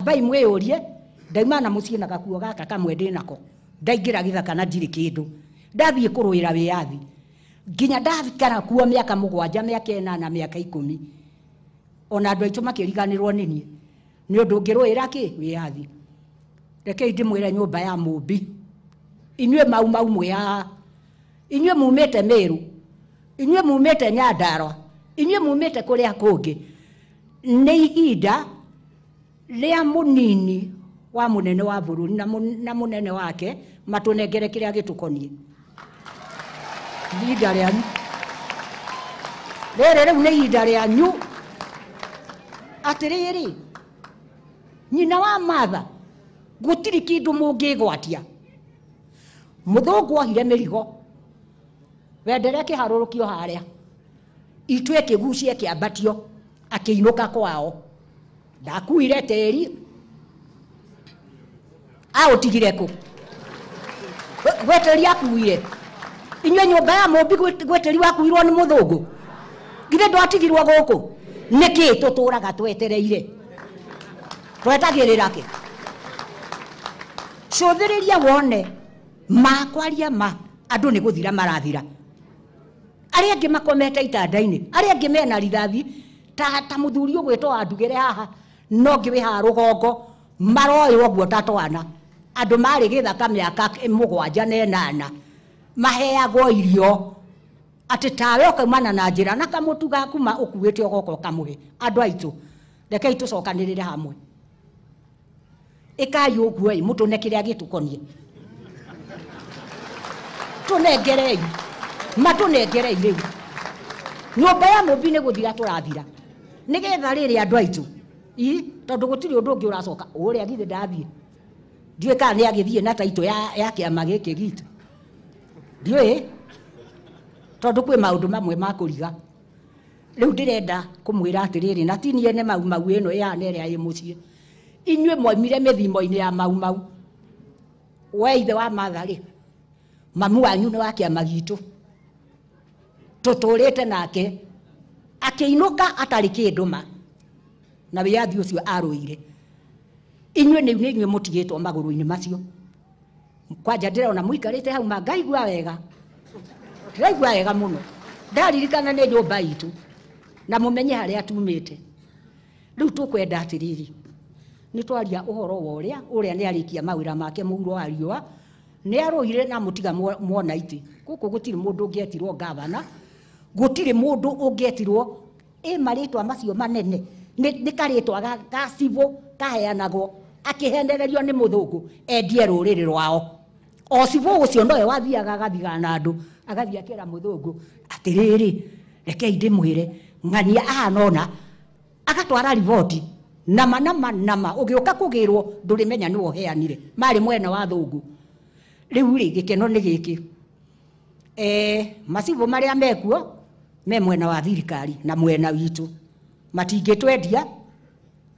Ambai mwĩyũrie, ndauma na mũciĩ na gakuo gaka kamwe ndĩnako, ndaingĩra gĩthaka na ndirĩ kĩndũ, ndathiĩ kũrũĩra wĩyathi nginya ndakara kuo mĩaka 7, mĩaka 8, mĩaka 10, ona andũ aitũ makĩriganĩrwo nĩ niĩ nĩ ũndũ ngĩrũĩra kĩ wĩyathi. Rekei ndĩmwĩre nyũmba ya Mũmbi, inyuĩ Mau Mau mwĩ haha, inyuĩ mumĩte Meru, inyuĩ mumĩte Nyandarua, inyuĩ mumĩte kũrĩa kũngĩ, nĩ ihinda rĩa mũnini wa mũnene wa bũrũri na mũnene wake matũnengere kĩrĩa gĩtũkoniĩ. Ihinda rĩanyu rĩrĩ rĩu nĩ ihinda rĩanyu. Atĩrĩrĩ, nyina wa Martha, gũtirĩ kĩndũ mũngĩgwatia. Mũthũngũ ohire mĩrigo, wendere kĩharũrũkio harĩa, itu ĩkĩgucia ĩkĩambatio, akĩinũka kwao. Ndakuire tĩri, aũtigire kũ? Gwĩ tĩri akuire. Inyuĩ nyũmba ya Mũmbi gwĩ tĩri wakuirwo nĩ mũthũngũ? Githĩ ndwatigirwo gũkũ? Nĩkĩ tũtũraga twetereire? Twetagĩrĩra kĩ? Cũthĩrĩria wone ma kwaria ma andũ nĩ gũthira marathira. Arĩa angĩ makomete itanda-inĩ, arĩa angĩ mena rithathi ta mũthuri ũgwĩtwo Wandugĩre haha, no ũngĩ wĩ haha rũgongo, maroywo ũguo ta twana. Andũ marĩ gĩthaka mĩaka 7 na 8, maheagwo irio atĩ tawe ũkaumana na njĩra na kamũtu gaku ma ũkuĩte ũgoka ũkamũhe. Andũ aitũ, rekei tũcokanĩrĩre hamwe. Ĩkai ũguo ĩ, mũtũne kĩrĩa gĩtũkoniĩ. Tũnengerei, matũnengerei rĩu. Nyũmba ya Mũmbi nĩ gũthira tũrathira. Nĩgetha rĩrĩ andũ aitũ, tondũ gũtirĩ ũndũ ũngĩ ũracoka. Ũrĩa githĩ ndathiĩ, ndiũĩ kana nĩ agĩthiĩ na taitũ ya kĩama gĩkĩ gitũ, ndiũĩ, tondũ kwĩ maũndũ mamwe ma kũriga. Rĩu ndĩrenda kũmwĩra atĩrĩrĩ, na ti niĩ ene Mau Mau ĩno ĩhana ĩrĩa ĩ mũciĩ. Inyuĩ mwaumire mĩthimo-inĩ ya Mau Mau. We ithe wa Martha rĩ, mamu wanyu nĩ wa kĩama gitũ, tũtũrĩte nake, akĩinũka atarĩ kĩndũ ma, na wĩyathi ũcio arũire. Inyuĩ nĩ inyuĩ mũtigĩtwo magũrũ-inĩ macio. Kwanja ndĩrona mũikarĩte hau ma, ngaigua wega, ndĩraigua wega mũno. Ndaririkana nĩ nyũmba itũ, na mũmenye harĩa tumĩte. Rĩu tũkwenda atĩrĩrĩ, nĩ twaria ũhoro wa ũrĩa, ũrĩa nĩ arĩkia mawĩra make mũhuro wa riũa, nĩ arũire na mũtiga mwona itĩ. Gũkũ gũtirĩ mũndũ ũngĩetirwo gavana, gũtirĩ mũndũ ũngĩetirwo ĩ marĩtwa macio manene, nĩ karĩtwa ga civil kaheanagwo akĩhenererio nĩ mũthũngũ endie rũrĩrĩ rwao. O civil ũcio nowe wathiaga agathigana na andũ, agathiĩ akĩra mũthũngũ atĩrĩrĩ, rekei ndĩmwĩre ng'ania ahana ũna, agatwara riboti nama nama nama, ũgĩũka kũgĩrwo ndũrĩmenya nĩwe ũheanire, marĩ mwena wa thũngũ. Rĩu rĩ, gĩkeno nĩ gĩkĩ, macibũ marĩa mekuo me mwena wa thirikari na mwena witũ, matingĩtwendia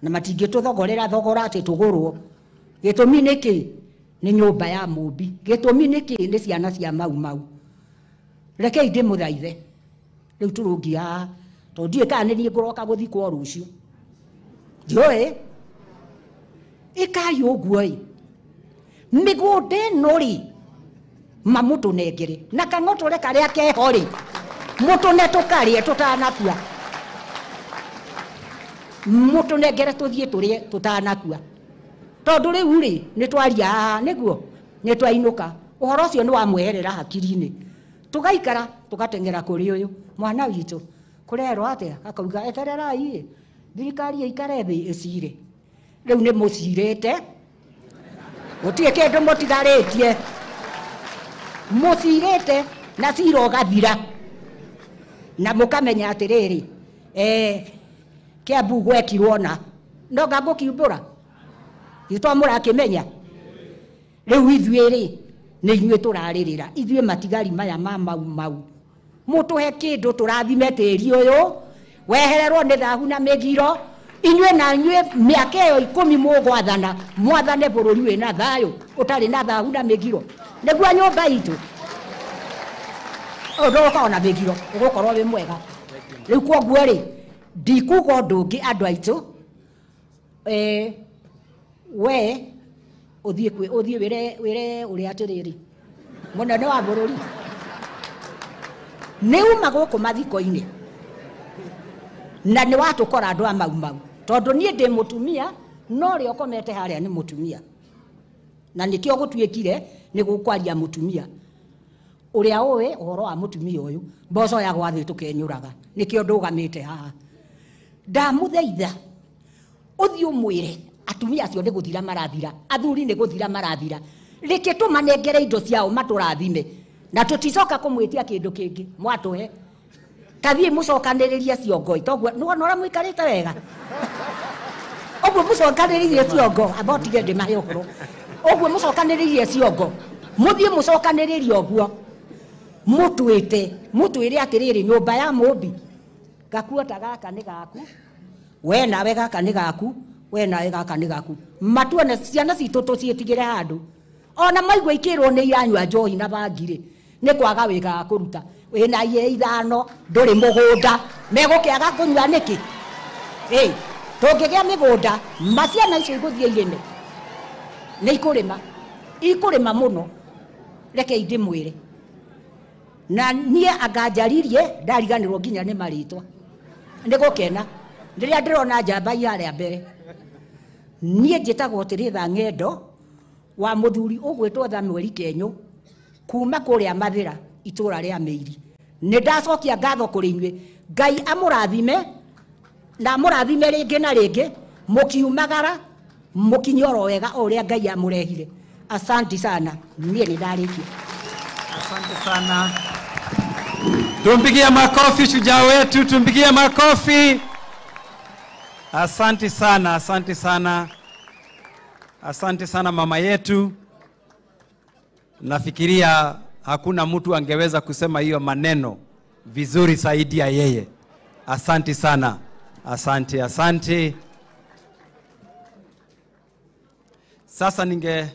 na matingĩtũthogorera thogora atĩ tũgũrwo. Gĩtũmi nĩ kĩ? Nĩ nyũmba ya Mũmbi. Gĩtũmi nĩ kĩ? Nĩ ciana cia Mau Mau. Rekei ndĩmũthaithe rĩu tũrũngi haha, tondũ ndiũĩ kana nĩ niĩ ngũroka gũthikwo rũciũ, ndiũĩ. Ĩkai ũguo ĩ, mĩgũnda ĩno rĩ, mamũtũnengere na kang'otore karĩa keho rĩ, mũtũne tũkarĩe tũtanakua, mũtũnengere tũthiĩ tũrĩe tũtanakua, tondũ rĩu rĩ nĩ twaria haha, nĩguo nĩ twainũka. Ũhoro ũcio nĩ wamweherera hakiri-inĩ, tũgaikara tũgateng'era kũrĩ ũyũ mwana witũ, kũrerwo atĩa? Akauga etererai ĩ, thirikari ĩikare thĩ ĩcire. Rĩu nĩ mũcirĩte, gũtirĩ kĩndũ mũtigarĩtie, mũcirĩte na cira ũgathira, na mũkamenya atĩrĩrĩ, Kiambu gwekirwo na no ngangũkiumbũra gĩtwa mũrakĩmenya. Rĩu ithuĩ rĩ, nĩ inyuĩ tũrarĩrĩra, ithuĩ matigari maya ma Mau Mau, mũtũhe kĩndũ tũrathime tĩri ũyũ, wehererwo nĩ thahu na mĩgiro. Inyuĩ na inyuĩ mĩaka ĩyo 10 mũgwathana, mwathane bũrũri wĩna thayũ, ũtarĩ na thahu na mĩgiro, nĩguo nyũmba itũ ũndũ ũkorwo na mĩgiro ũgũkorwo wĩ mwega. Rĩu kwoguo rĩ, ndikuga ũndũ ũngĩ andũ aitũ, We uthie kwi uthie wire wire uria atiriri munene wa bururi ni uma guku mathiko-ini na ni watukora andu a Mau Mau tondu nie ndi mutumia no ri okomete haria ni mutumia na nikio gutuikire ni gukwaria mutumia uria uwi uhoro wa mutumia uyu mboco ya gwathi tukenyuraga nikio ndugamite haha ndamuthaitha uthi umwire atumia acio ni guthira marathira athuri ni guthira marathira reke tumanengere indo ciao maturathime na tuticoka kumwitia kindu kingi mwatuhe tathie mucokaniririe ciongo toguo nona uria mwikarite wega uguo mucokaniririe ciongo amba utige ndimahe uhoro uguo mucokaniririe ciongo muthie mucokaniririe uguo mutwite mutwire atiriri nyumba ya mumbi gakuo ta gaka ni gaku we nawe gaka ni gaku we nawe gaka ni gaku matuone ciana citu tuciitigire handu ona maigua ikirwo ni iranyua njohi na bangiri ni kwaga wikaga kuruta wina ie ithano nduri mugunda megukiaga kunyua niki tungigia migunda maciana icio iguthie irime ni ikurima ikurima muno reke indimwire na nie anganjaririe ndariganirwo nginya ni maritwa ni gukena riria ndirona njamba iharia mbere nie njitagwo Tiritha Ng'endo wa muthuri ugwitwo Samuel Kenyo kuma kuria Mathira itura ria Miiri ni ndacokia ngatho kuri inyue Ngai amurathime na amurathime ringi na ringi mukiumagara mukinyoro wega o uria Ngai amurehire. Asante sana, nie ni ndarikia. Asante sana. Tumpigie makofi shujaa wetu, tumpigie makofi. Asante sana, asante sana. Asante sana mama yetu. Nafikiria hakuna mtu angeweza kusema hiyo maneno vizuri zaidi ya yeye. Asante sana. Asante, asante. Sasa ninge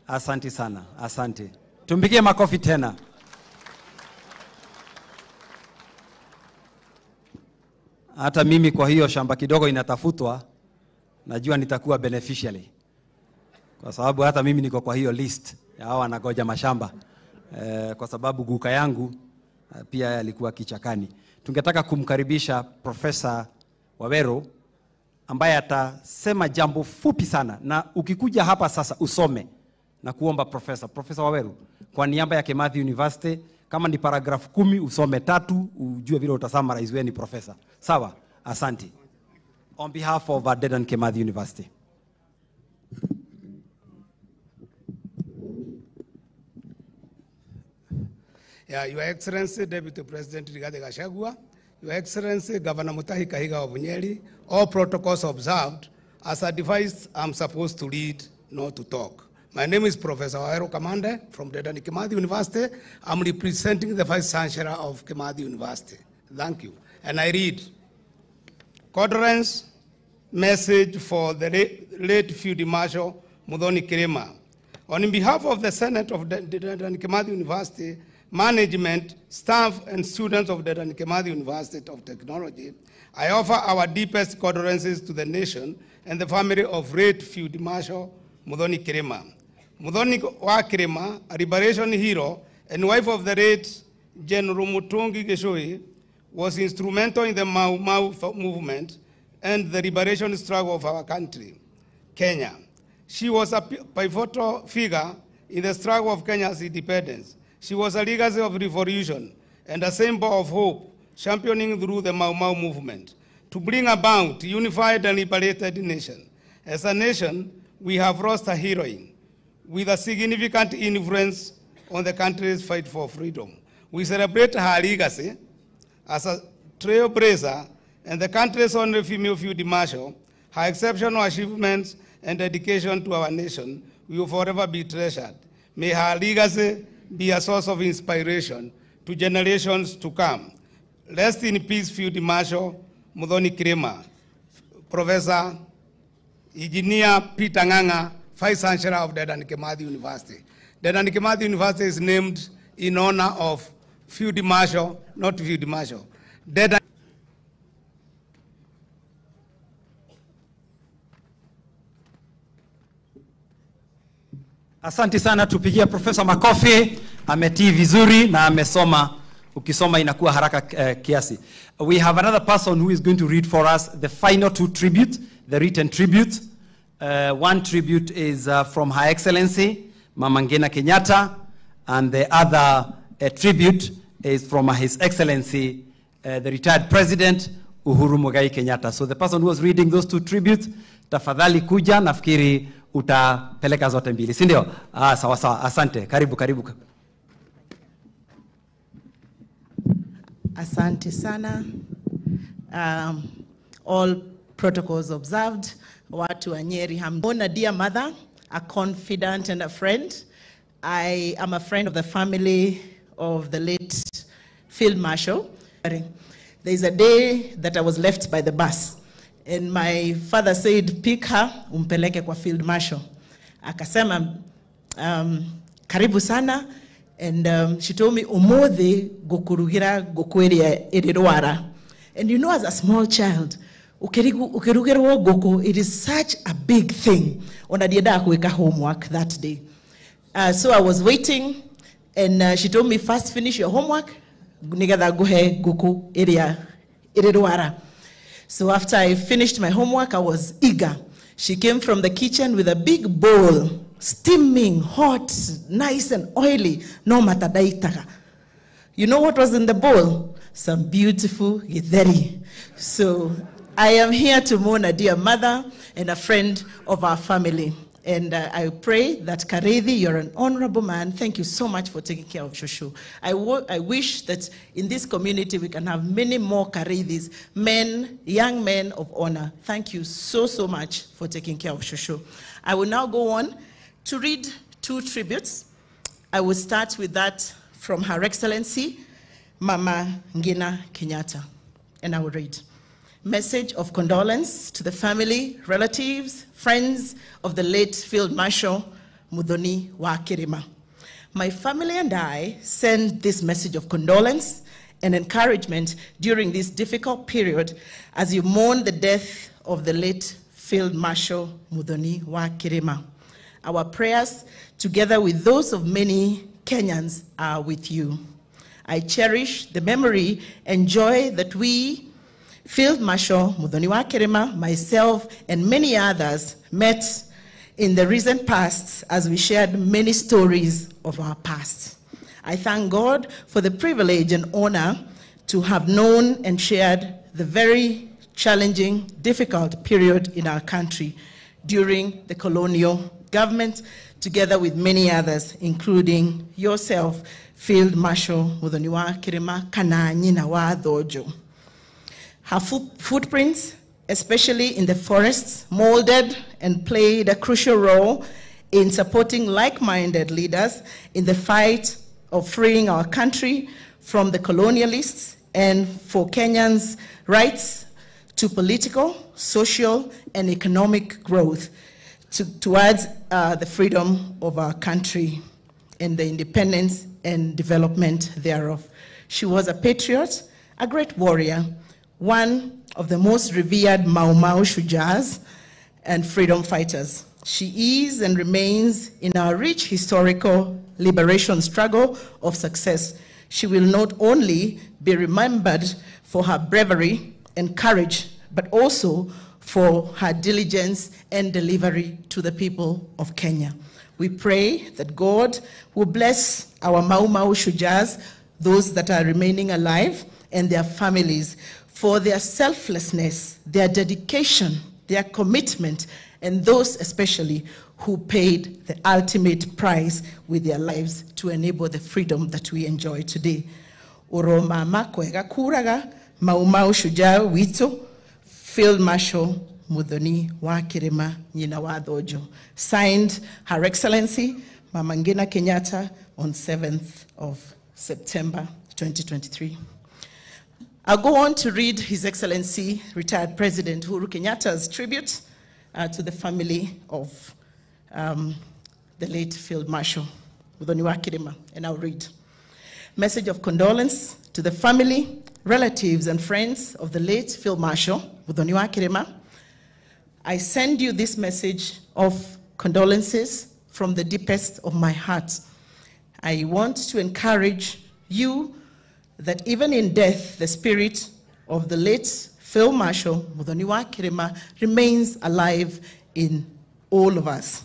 asante sana, asante. Tumpigie makofi tena. Hata mimi kwa hiyo shamba kidogo inatafutwa, najua nitakuwa beneficiary. Kwa sababu hata mimi niko kwa hiyo list ya hawa wanagoja mashamba. Kwa sababu guka yangu pia alikuwa kichakani. Tungetaka kumkaribisha Profesa Waweru ambaye atasema jambo fupi sana, na ukikuja hapa sasa usome na kuomba Profesa Waweru kwa niaba ya Kimathi University, kama ni paragraph 10 usome 3 ujue vile utasummarize wewe ni profesa. Sawa, asante. On behalf of Dedan Kimathi University. Yeah, Your Excellency Deputy President Rigathi Gachagua, Your Excellency Governor Mutahi Kahiga of Nyeri, all protocols observed. As advised, I'm supposed to lead, not to talk. My name is Professor Waweru Kamande from Dedan Kimathi University. I'm representing the Vice Chancellor of Kimathi University. Thank you. And I read, condolence message for the late Field Marshal Muthoni Kirima. On behalf of the Senate of Dedan Kimathi University, management, staff, and students of Dedan Kimathi University of Technology, I offer our deepest condolences to the nation and the family of late Field Marshal Muthoni Kirima. Muthoni wa Kirima, a liberation hero and wife of the late General Mutungi Gichuhi, was instrumental in the Mau Mau movement and the liberation struggle of our country, Kenya. She was a pivotal figure in the struggle of Kenya's independence. She was a legacy of revolution and a symbol of hope, championing through the Mau Mau movement to bring about a unified and liberated nation. As a nation, we have lost a heroine with a significant influence on the country's fight for freedom. We celebrate her legacy as a trailblazer and the country's only female field marshal. Her exceptional achievements and dedication to our nation will forever be treasured. May her legacy be a source of inspiration to generations to come. Rest in peace, Field Marshal Muthoni Kirima. Professor Engineer Peter Ng'ang'a, Vice Chancellor of Dedan Kimathi University. Dedan Kimathi University is named in honor of Field Marshal, not Field Marshal. Dedan Asante sana, tupigie Profesa makofi. Ametii vizuri na amesoma. Ukisoma inakuwa haraka kiasi. We have another person who is going to read for us the final two tributes, the written tribute. One tribute is from Her Excellency Mama Ngina Kenyatta, and the other tribute is from His Excellency the retired President Uhuru Muigai Kenyatta. So the person who was reading those two tributes, tafadhali kuja, nafikiri utapeleka zote mbili, si ndio? Ah, sawa sawa, asante. Karibu, karibu. Asante sana. All protocols observed. Watu wa Nyeri hamna. Dear mother, a confidant and a friend. I am a friend of the family of the late Field Marshal. There is a day that I was left by the bus, and my father said, pick her, umpeleke kwa Field Marshal. Akasema, karibu sana. And she told me, umuthi gukurugira gukweria irirwara. And you know, as a small child, ukirugerwo guku, it is such a big thing. Ona dienda kuweka homework that day. So I was waiting, and she told me, first finish your homework, nigetha guhe guku iria irirwara. So after I finished my homework, I was eager. She came from the kitchen with a big bowl, steaming, hot, nice and oily, no matadaitaga. You know what was in the bowl? Some beautiful githeri. So I am here to mourn a dear mother and a friend of our family. And I pray that Kareithi, you're an honorable man. Thank you so much for taking care of Shosho. I wish that in this community we can have many more Kareithis, men, young men of honor. Thank you so, so much for taking care of Shosho. I will now go on to read two tributes. I will start with that from Her Excellency, Mama Ngina Kenyatta, and I will read. Message of condolence to the family, relatives, friends of the late Field Marshal Muthoni wa Kirima. My family and I send this message of condolence and encouragement during this difficult period as you mourn the death of the late Field Marshal Muthoni wa Kirima. Our prayers, together with those of many Kenyans, are with you. I cherish the memory and joy that we, Field Marshal Muthoni wa Kirima, myself, and many others met in the recent past as we shared many stories of our past. I thank God for the privilege and honor to have known and shared the very challenging, difficult period in our country during the colonial government, together with many others, including yourself, Field Marshal Muthoni wa Kirima kana nyina wa Thojo. Her footprints, especially in the forests, molded and played a crucial role in supporting like-minded leaders in the fight of freeing our country from the colonialists and for Kenyans' rights to political, social, and economic growth towards the freedom of our country and the independence and development thereof. She was a patriot, a great warrior, one of the most revered Mau Mau Shujars and freedom fighters. She is and remains in our rich historical liberation struggle of success. She will not only be remembered for her bravery and courage, but also for her diligence and delivery to the people of Kenya. We pray that God will bless our Mau Mau Shujars, those that are remaining alive, and their families, for their selflessness, their dedication, their commitment, and those especially who paid the ultimate price with their lives to enable the freedom that we enjoy today. Oro mama kwega kuraga, Mau Mau Shujaa wito, Field Marshal Muthoni wa Kirima nyina wa Thojo. Signed, Her Excellency Mama Ngina Kenyatta on 7th of September 2023. I'll go on to read His Excellency, retired President Uhuru Kenyatta's tribute to the family of the late Field Marshal Muthoni wa Kirima, and I'll read. Message of condolence to the family, relatives, and friends of the late Field Marshal Muthoni wa Kirima. I send you this message of condolences from the deepest of my heart. I want to encourage you that even in death, the spirit of the late Field Marshal Muthoni wa Kirima remains alive in all of us.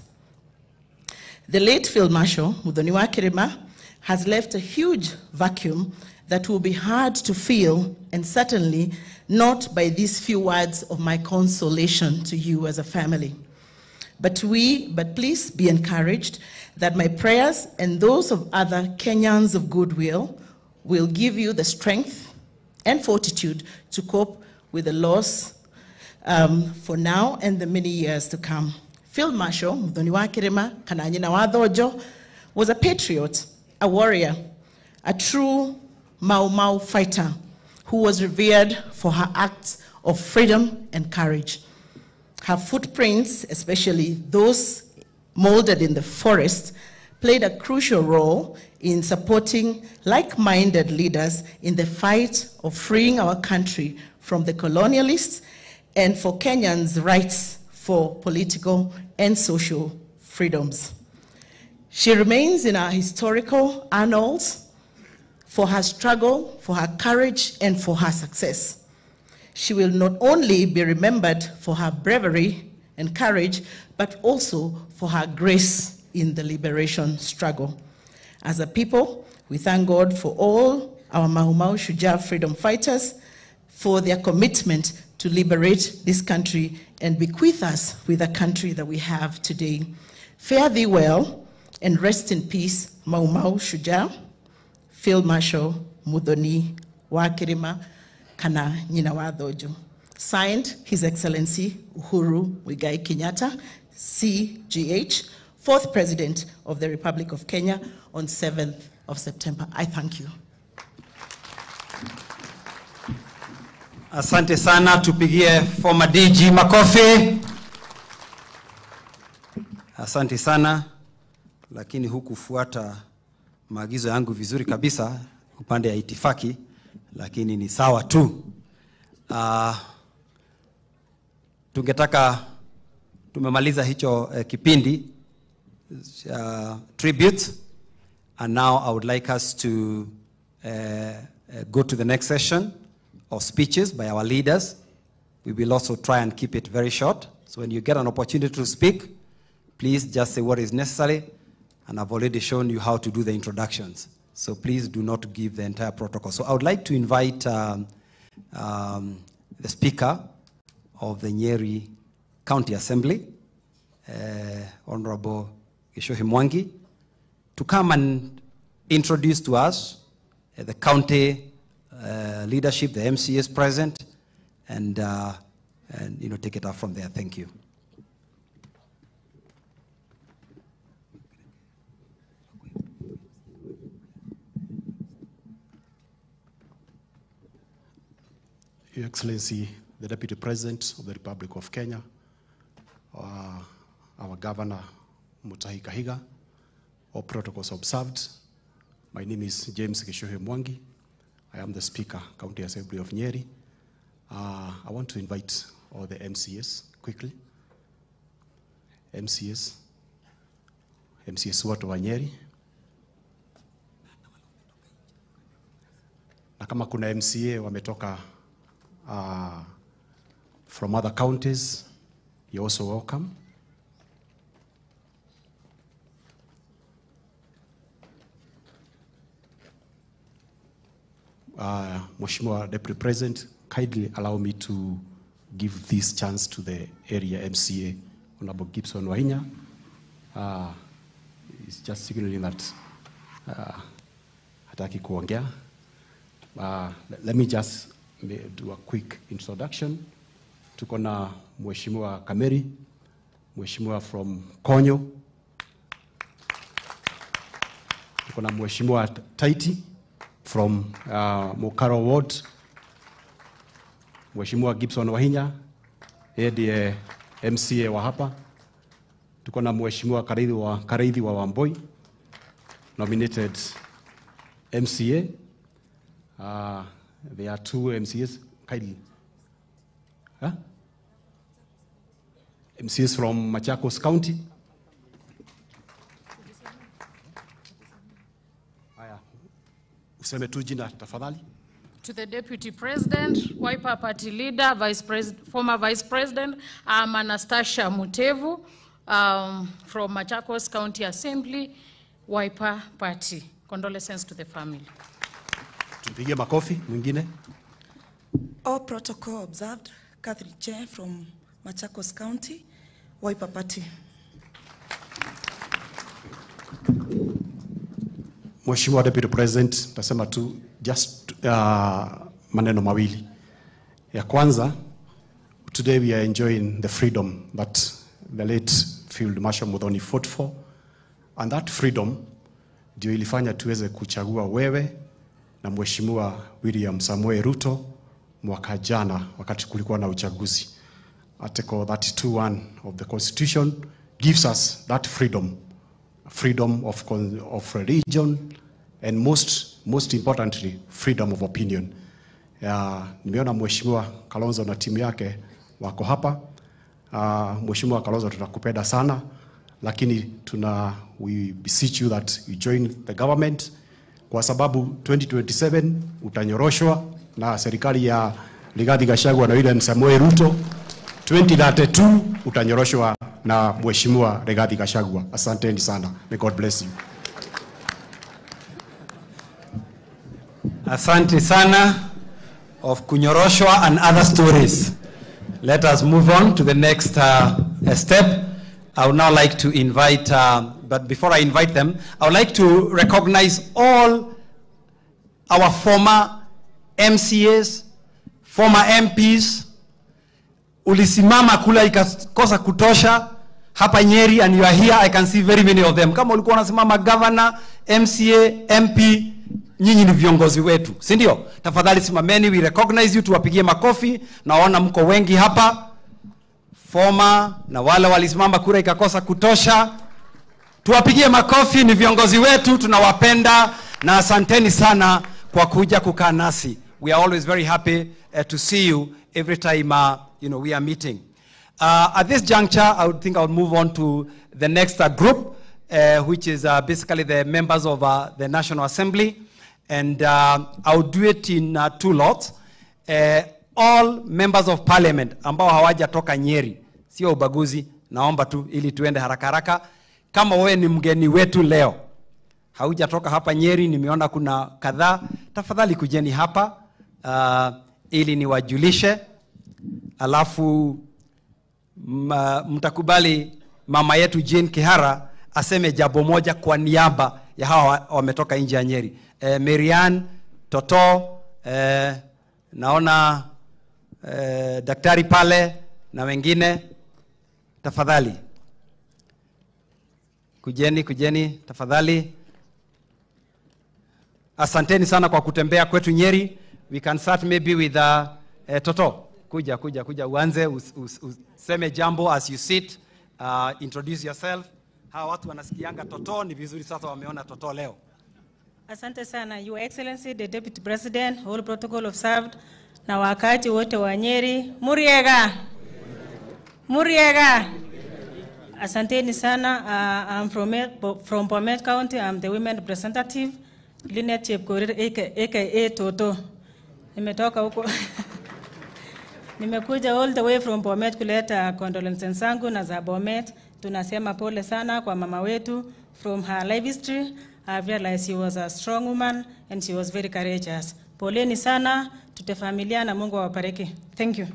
The late Field Marshal Muthoni wa Kirima has left a huge vacuum that will be hard to fill, and certainly not by these few words of my consolation to you as a family. But please be encouraged that my prayers and those of other Kenyans of goodwill will give you the strength and fortitude to cope with the loss for now and the many years to come. Field Marshal Muthoni wa Kirima kana nyina wa Thojo was a patriot, a warrior, a true Mau Mau fighter who was revered for her acts of freedom and courage. Her footprints, especially those molded in the forest, played a crucial role in supporting like-minded leaders in the fight of freeing our country from the colonialists and for Kenyans' rights for political and social freedoms. She remains in our historical annals for her struggle, for her courage, and for her success. She will not only be remembered for her bravery and courage, but also for her grace in the liberation struggle. As a people, we thank God for all our Mau Mau Shujaa freedom fighters for their commitment to liberate this country and bequeath us with the country that we have today. Fare thee well and rest in peace, Mau Mau Shujaa, Field Marshal Muthoni wa Kirima kana nyina wa Thojo. Signed, His Excellency Uhuru Muigai Kenyatta, CGH, 4th President of the Republic of Kenya, on 7th of September. I thank you. Asante sana, tupigie former DG makofi. Asante sana, lakini hukufuata maagizo yangu vizuri kabisa upande ya itifaki, lakini ni sawa tu. Tungetaka tumemaliza hicho kipindi tribute, and now I would like us to go to the next session of speeches by our leaders. We will also try and keep it very short. So when you get an opportunity to speak, please just say what is necessary, and I've already shown you how to do the introductions. So please do not give the entire protocol. So I would like to invite the Speaker of the Nyeri County Assembly, Honorable Gichohi Mwangi, to come and introduce to us the county leadership, the MCAs present, and you know, take it up from there. Thank you. Your Excellency, the Deputy President of the Republic of Kenya, our Governor Mutahi Kahiga, all protocols observed. My name is James Gichohi Mwangi. I am the Speaker, County Assembly of Nyeri. I want to invite all the MCAs quickly. MCAs, MCAs wote wa Nyeri. Na kama kuna MCA wametoka from other counties, you're also welcome. Mheshimiwa Deputy President, kindly allow me to give this chance to the area MCA, Honorable Gibson Wahinya. He's just signaling that hataki kuongea. Let me just do a quick introduction. Tuko na Mheshimiwa Kameri, Mheshimiwa from Konyo. Tuko na Mheshimiwa Taiti from Mokaro Ward. Mheshimiwa Gibson Wahinya, yeye ndiye MCA wa hapa. Tuko na Mheshimiwa Karaithi wa Wamboi, nominated MCA. There are two MCAs, kindly. Huh? MCAs from Machakos County. Useme tu jina tafadhali. To the Deputy President, Wiper Party Leader, former Vice President, I'm Anastasia Mutevu from Machakos County Assembly, Wiper Party. Condolences to the family. Tumpigie makofi. Mwingine. All protocol observed. Catherine Chair from Machakos County, Wiper Party. Mheshimiwa Deputy President, tasema tu just maneno mawili. Ya kwanza, today we are enjoying the freedom that the late Field Marshal Muthoni fought for, and that freedom ndio ilifanya tuweze kuchagua wewe na Mheshimiwa William Samoei Ruto mwaka jana wakati kulikuwa na uchaguzi. Article 32(1) of the Constitution gives us that freedom, freedom of religion, and most importantly, freedom of opinion. Nimeona Mheshimiwa Kalonzo na timu yake wako hapa. Mheshimiwa Kalonzo, tunakupenda sana, lakini we beseech you that you join the government, kwa sababu 2027 utanyoroshwa na serikali ya Rigathi Gachagua na William Samoei Ruto. 2032 utanyoroshwa na Mheshimiwa Rigathi Gachagua. Asanteni sana. May God bless you. Asante sana of kunyoroshwa and other stories. Let us move on to the next step. I would now like to invite, but before I invite them, I would like to recognize all our former MCAs, former MPs. Ulisimama kula ikakosa kutosha hapa Nyeri, and you are here. I can see very many of them. Kama ulikuwa unasimama governor, MCA, MP, nyinyi ni viongozi wetu, si ndio? Tafadhali simameni, we recognize you, tuwapigie makofi. Naona mko wengi hapa, former na wale walisimama kura ikakosa kutosha. Tuwapigie makofi, ni viongozi wetu, tunawapenda na asanteni sana kwa kuja kukaa nasi. We are always very happy to see you every time we are meeting. At this juncture, I would think I would move on to the next group, which is basically the members of the National Assembly. And I would do it in two lots. All members of parliament ambao hawajatoka Nyeri, sio ubaguzi, naomba tu ili tuende haraka haraka. Kama wewe ni mgeni wetu leo, haujatoka hapa Nyeri, nimeona kuna kadhaa, tafadhali kujeni hapa ili niwajulishe. Alafu mtakubali mama yetu Jane Kihara aseme jambo moja kwa niaba ya hawa wametoka nje ya Nyeri. Marianne, Toto, naona daktari pale na wengine, tafadhali kujeni, kujeni tafadhali. Asanteni sana kwa kutembea kwetu Nyeri. We can start maybe with Toto. Kuja, kuja, kuja, uanze, useme jambo as you sit, introduce yourself. Hawa watu wanasikianga Toto, ni vizuri sasa wameona Toto leo. Asante sana, Your Excellency, the Deputy President, all protocol observed, na wakati wote wa Nyeri. Muriega! Muriega! Asanteni sana. I'm from Bomet County. I'm the women representative, Linet Chepkorir, aka Toto. Nimetoka huko. Nimekuja all the way from Bomet kuleta condolences zangu na za Bomet. Tunasema pole sana kwa mama wetu. From her life history, I realized she was a strong woman and she was very courageous. Poleni sana, tutafamilia na Mungu awabariki. Thank you.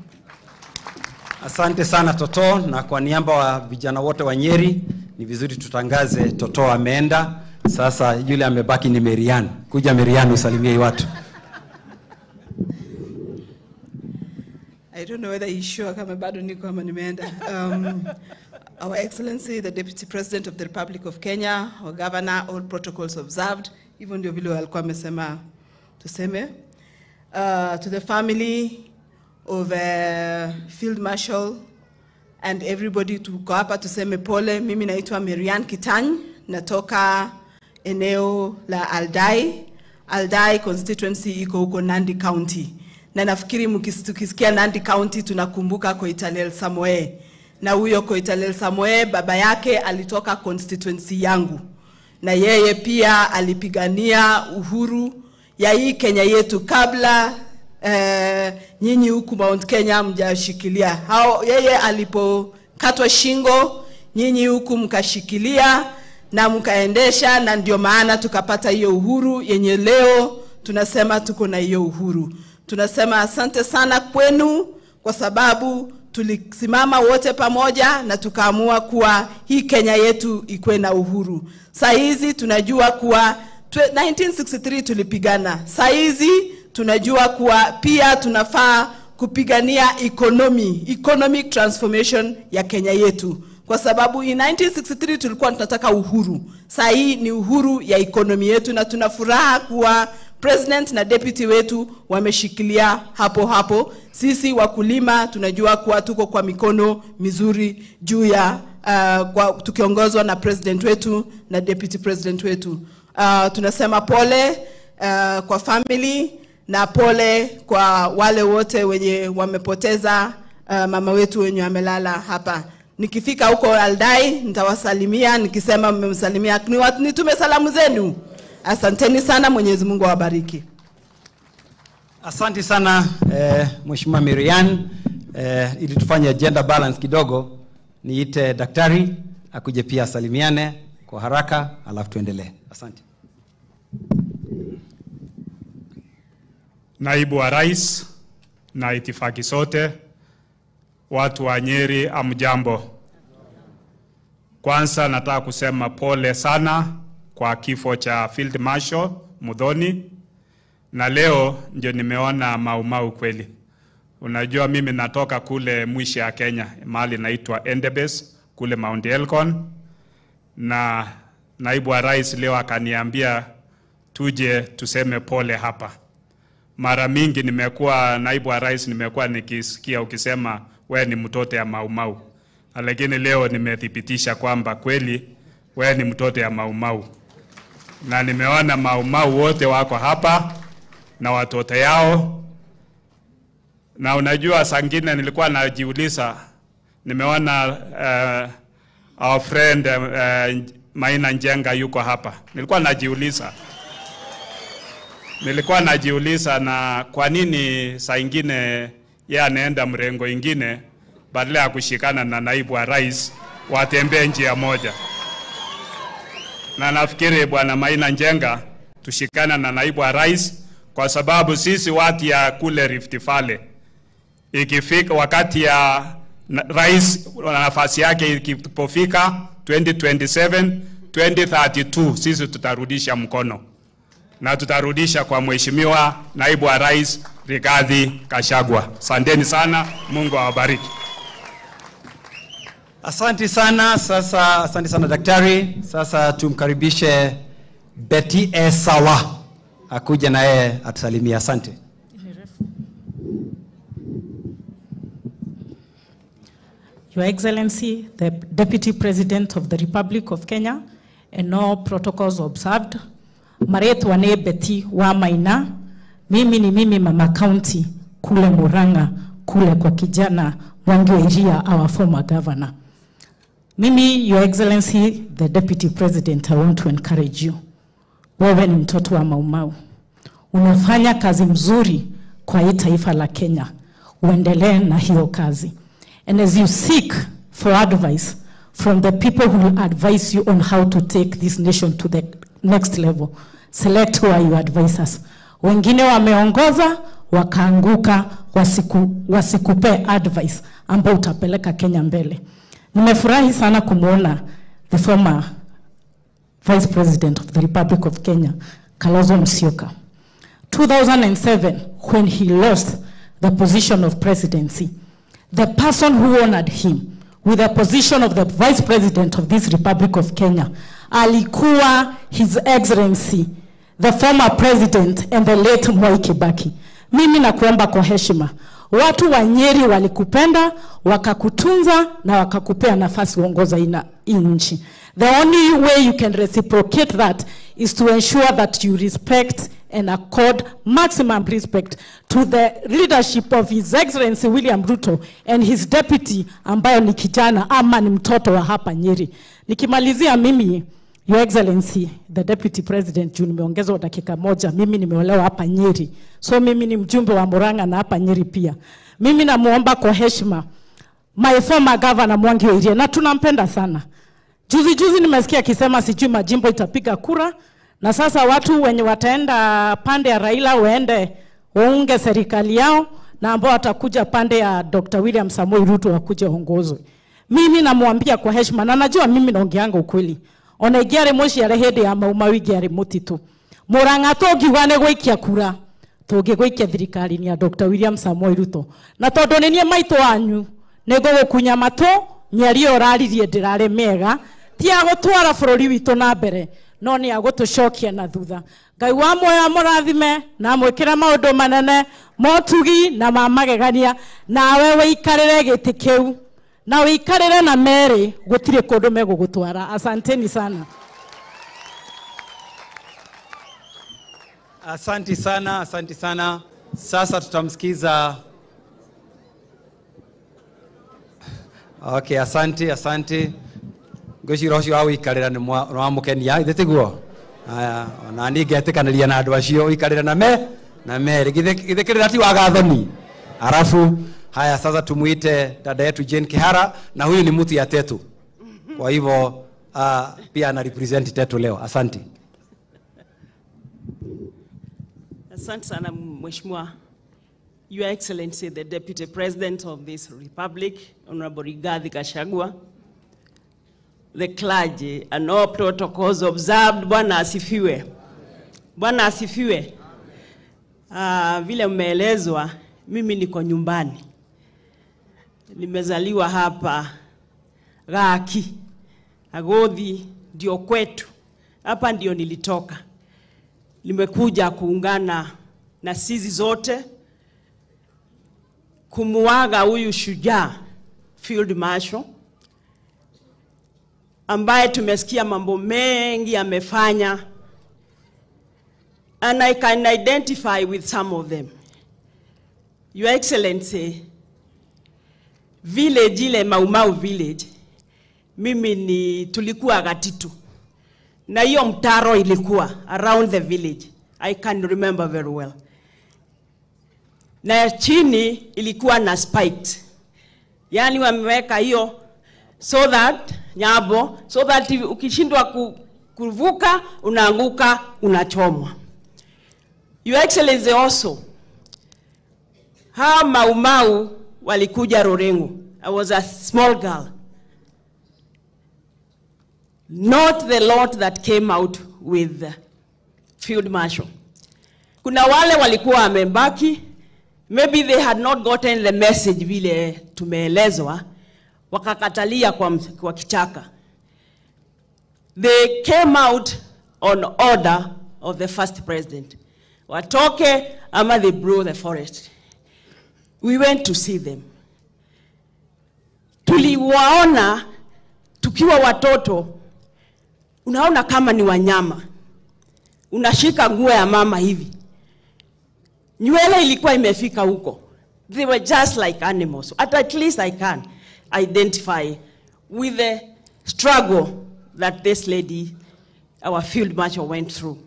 Asante sana Toto, na kwa niaba wa vijana wote wa Nyeri, ni vizuri tutangaze Toto ameenda. Sasa yule amebaki ni Marianne. Kuja Marianne usalimie watu. I don't know whether he's sure kama bado niko ama nimeenda. Our Excellency, the Deputy President of the Republic of Kenya, our Governor, all protocols observed, even ndio vile walikuwa wamesema tuseme. To the family of Field Marshal and everybody, tuko hapa tuseme pole. Mimi naitwa Marianne Kitany, natoka eneo la Aldai. Aldai constituency iko huko Nandi County. Na nafikiri tukisikia Nandi County tunakumbuka Koitalel Samoei. Na huyo Koitalel Samoei baba yake alitoka constituency yangu. Na yeye pia alipigania uhuru ya hii Kenya yetu kabla nyinyi huku Mount Kenya mjashikilia. Hao, yeye alipokatwa shingo, nyinyi huku mkashikilia na mkaendesha, na ndio maana tukapata hiyo uhuru yenye leo tunasema tuko na hiyo uhuru. Tunasema asante sana kwenu kwa sababu tulisimama wote pamoja na tukaamua kuwa hii Kenya yetu ikuwe na uhuru. Saa hizi tunajua kuwa 1963 tulipigana. Saa hizi tunajua kuwa pia tunafaa kupigania economic transformation ya Kenya yetu. Kwa sababu in 1963 tulikuwa tunataka uhuru. Saa hii ni uhuru ya economy yetu, na tunafuraha kuwa president na deputy wetu wameshikilia hapo hapo. Sisi wakulima tunajua kuwa tuko kwa mikono mizuri juu ya tukiongozwa na president wetu na deputy president wetu. Tunasema pole kwa family na pole kwa wale wote wenye wamepoteza mama wetu wenye wamelala hapa. Nikifika huko Aldai nitawasalimia, nikisema mmemsalimia nitume salamu zenu. Asanteni sana, Mwenyezi Mungu awabariki. Asante sana Mheshimiwa Miriam. Ili tufanye gender balance kidogo, niite daktari akuje pia asalimiane kwa haraka alafu tuendelee. Asante. Naibu wa Rais na itifaki sote, watu wa Nyeri, amjambo. Kwanza nataka kusema pole sana kwa kifo cha Field Marshal Muthoni, na leo ndio nimeona Mau Mau kweli. Unajua mimi natoka kule mwisho ya Kenya, mahali naitwa Endebess kule Mount Elgon, na naibu wa rais leo akaniambia tuje tuseme pole hapa. Mara mingi nimekuwa naibu wa rais, nimekuwa nikisikia ukisema we ni mtoto ya Mau Mau, lakini leo nimethibitisha kwamba kweli we ni mtoto ya Mau Mau. Na nimeona Mau Mau wote wako hapa na watoto yao. Na unajua sangine nilikuwa najiuliza, nimeona our friend Maina Njenga yuko hapa. Nilikuwa najiuliza na kwa nini saa ingine yeye anaenda mrengo ingine badala ya kushikana na naibu wa rais watembee njia moja. Na nafikiri bwana Maina Njenga tushikana na naibu wa rais, kwa sababu sisi watu ya kule Rift Valley, ikifika wakati ya rais na nafasi yake ikipofika 2027 2032, sisi tutarudisha mkono na tutarudisha kwa mheshimiwa naibu wa rais Rigathi Gachagua. Asanteni sana, Mungu awabariki. Asante sana. Sasa asante sana daktari. Sasa tumkaribishe Betty Esawa akuje na yeye atusalimie. Asante. Your Excellency, the Deputy President of the Republic of Kenya, and all protocols observed. Maretwa ne Betty wa Maina. Mimi ni mimi mama county kule Murang'a, kule kwa kijana Mwangi wa Iria, our former governor. Mimi, Your Excellency, the Deputy President, I want to encourage you. Wewe ni mtoto wa Mau Mau. Unafanya kazi mzuri kwa hii taifa la Kenya. Uendelee na hiyo kazi. And as you seek for advice from the people who will advise you on how to take this nation to the next level, select who are your advisors. Wengine wameongoza, wakaanguka, wasikupe advice ambao utapeleka Kenya mbele. Nimefurahi sana kumuona the former Vice President of the Republic of Kenya, Kalonzo Musyoka. 2007, when he lost the position of presidency, the person who honored him with the position of the Vice President of this Republic of Kenya, alikuwa His Excellency, the former President and the late Mwai Kibaki. Mimi nakuomba kwa heshima, watu wa Nyeri walikupenda, wakakutunza na wakakupea nafasi uongoza hii nchi. The only way you can reciprocate that is to ensure that you respect and accord maximum respect to the leadership of His Excellency William Ruto and his deputy ambayo ni kijana ama ni mtoto wa hapa Nyeri. Nikimalizia mimi Your Excellency, the Deputy President, juu nimeongezwa dakika moja, mimi nimeolewa hapa Nyeri. So mimi ni mjumbe wa Murang'a na hapa Nyeri pia. Mimi namuomba kwa heshima my former governor Mwangi wa Iria, na tunampenda sana. Juzi juzi nimesikia akisema sijui majimbo itapiga kura, na sasa watu wenye wataenda pande ya Raila waende waunge serikali yao, na ambao watakuja pande ya Dr. William Samoei Ruto wakuje ongozwe. Mimi namwambia kwa heshima, na najua mimi naongeanga ukweli. Ona ingiarĩ mũciare hĩndĩ ya Mau Mau ingĩarĩ mũtitũ. Murang'a tũngiuga nĩ gũikia kura, tũngĩgũikia thirikari-inĩ ya Dr. William Samoei Ruto. Na tondũ nĩ niĩ maitũ wanyu, nĩ ngũgũkunya matũ, mĩario ũraririe ndĩrarĩ mĩega, ti ya gũtwara bũrũri witũ na mbere, no nĩ ya gũtũcokia na thutha. Ngai wa muoyo amũrathime na amwĩkĩre maũndũ manene, motugi na ma magegania, nawe wĩikarĩre gĩtĩ kĩu. Na wĩikarĩre na Mary, gũtirĩ kũndũ megũgũtwara. Asanteni sana. Asanti sana, asanti sana. Sasa tutamsikiza. Okay, asante, asante. Ngwĩciria ũcio wa gũikarĩra nĩ wamũkenia, ithe tiguo? Aya, ona niĩ ngetĩkanĩria na andũ acio ũikarĩre na me na Mary. Githĩ kĩrĩra ti wa gathoni. Arafu haya, sasa tumuite dada yetu Jane Kihara, na huyu ni mtu ya Tetu. Kwa hivyo pia ana represent Tetu leo. Asante. Asante sana Mheshimiwa. Your Excellency, the Deputy President of this Republic, Honorable Rigathi Gachagua, the clergy and all protocols observed. Bwana asifiwe. Bwana asifiwe. Vile mmeelezwa, mimi niko nyumbani. Nimezaliwa hapa Gaki. Agothi ndio kwetu. Hapa ndio nilitoka. Nimekuja kuungana na sisi zote kumuaga huyu shujaa Field Marshal, ambaye tumesikia mambo mengi amefanya, and I can identify with some of them. Your Excellency, village ile Mau Mau village, mimi ni tulikuwa Gatitu, na hiyo mtaro ilikuwa around the village. I can remember very well. Na chini ilikuwa na spikes. Yani wameweka hiyo so that nyabo, so that ukishindwa kuvuka unaanguka, unachomwa. Your Excellency also, hawa Mau Mau walikuja Ruringu. I was a small girl. Not the lot that came out with Field Marshal. Kuna wale walikuwa wamebaki, maybe they had not gotten the message vile tumeelezwa, wakakatalia kwa kichaka. They came out on order of the first president. Watoke ama they blew the forest. We went to see them. Tuliwaona tukiwa watoto, unaona kama ni wanyama. Unashika nguo ya mama hivi. Nywele ilikuwa imefika huko. They were just like animals. At least I can identify with the struggle that this lady, our Field Marshal, went through.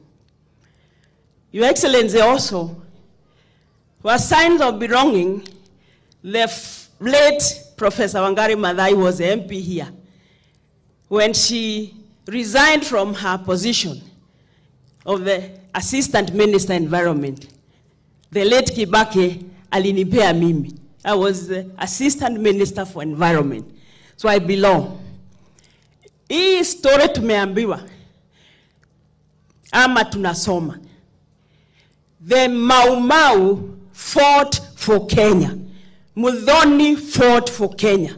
Your Excellency also, were signs of belonging. The late Professor Wangari Maathai was the MP here. When she resigned from her position of the Assistant Minister Environment, the late Kibaki alinipea mimi. I was the Assistant Minister for Environment. So I belong. Hii story tumeambiwa ama tunasoma. The Mau Mau fought for Kenya. Muthoni fought for Kenya.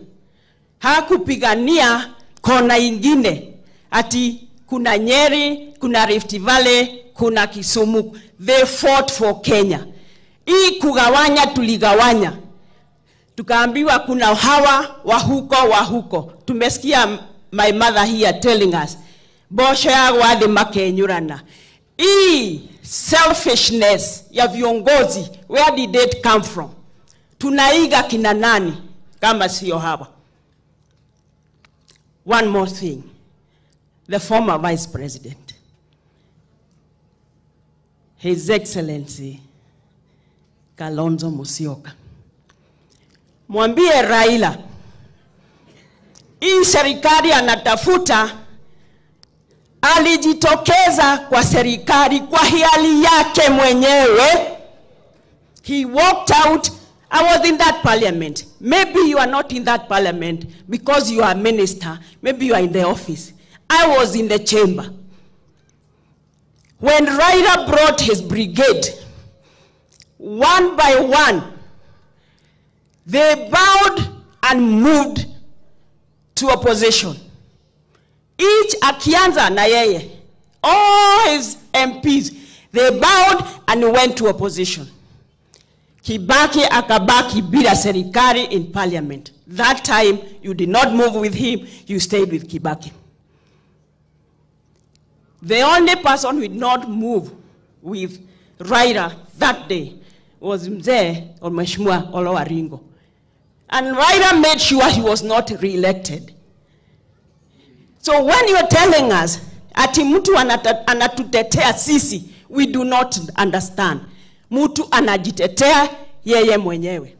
Hakupigania kona ingine. Ati kuna Nyeri, kuna Rift Valley, kuna Kisumu. They fought for Kenya. Hii kugawanya tuligawanya. Tukaambiwa kuna hawa wa huko. Tumesikia my mother here telling us, bosho ya wadi makenyurana. Hii selfishness ya viongozi, where did it come from? Tunaiga kina nani kama sio hawa? One more thing. the former Vice President, His Excellency Kalonzo Musyoka. Mwambie Raila, hii serikali anatafuta, alijitokeza kwa serikali kwa hiari yake mwenyewe. He walked out. I was in that parliament. Maybe you are not in that parliament because you are a minister. Maybe you are in the office. I was in the chamber. When Raila brought his brigade, one by one, they bowed and moved to opposition. Each akianza na yeye, all his MPs, they bowed and went to opposition. Kibaki akabaki bila serikali in parliament. That time, you did not move with him, you stayed with Kibaki. The only person who did not move with Raila that day was Mzee or Mheshimiwa Oloo Aringo. And Raila made sure he was not re-elected. So when you're telling us, ati mtu anatutetea sisi, we do not understand. Mtu anajitetea yeye mwenyewe.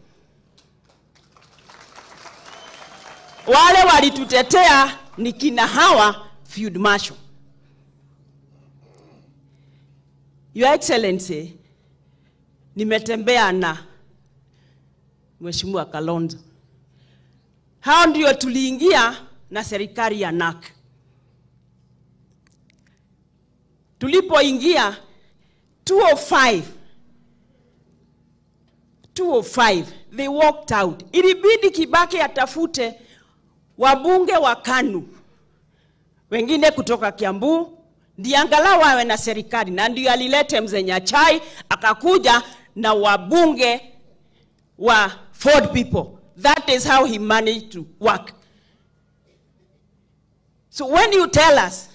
Wale walitutetea ni kina hawa Field Marshal. Your Excellency, nimetembea na Mheshimiwa Kalonzo. Hao ndio tuliingia na serikali ya NAC. Tulipoingia 205, they walked out. Ilibidi Kibaki atafute wabunge wa KANU, wengine kutoka Kiambu, ndiye angalau wawe na serikali, na ndio alilete Mzee Nyachae akakuja na wabunge wa Ford people. That is how he managed to work. So when you tell us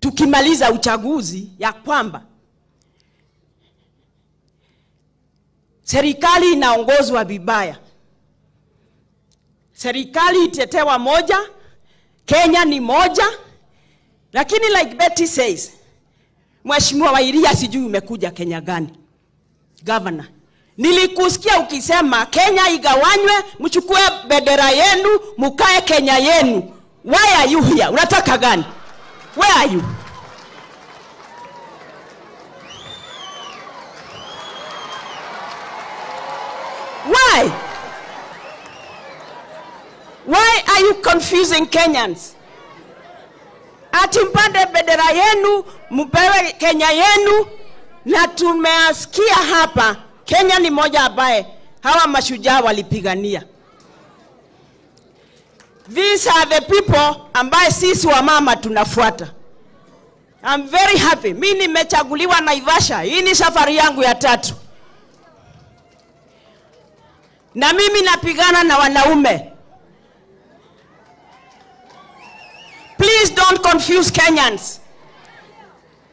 tukimaliza uchaguzi ya kwamba serikali inaongozwa vibaya, serikali itetewa moja, Kenya ni moja, lakini like Betty says, Mheshimiwa Wairia, sijui umekuja Kenya gani, governor. Nilikusikia ukisema Kenya igawanywe, mchukue bendera yenu, mukae Kenya yenu. Why are you here? Unataka gani? Where are you? Why? Why are you confusing Kenyans? Ati mpande bendera yenu, mpewe Kenya yenu, na tumeasikia hapa Kenya ni moja ambaye hawa mashujaa walipigania. These are the people ambaye sisi wa mama tunafuata. I'm very happy. Mimi nimechaguliwa Naivasha. Hii ni safari yangu ya tatu. Na mimi napigana na wanaume. Please don't confuse Kenyans.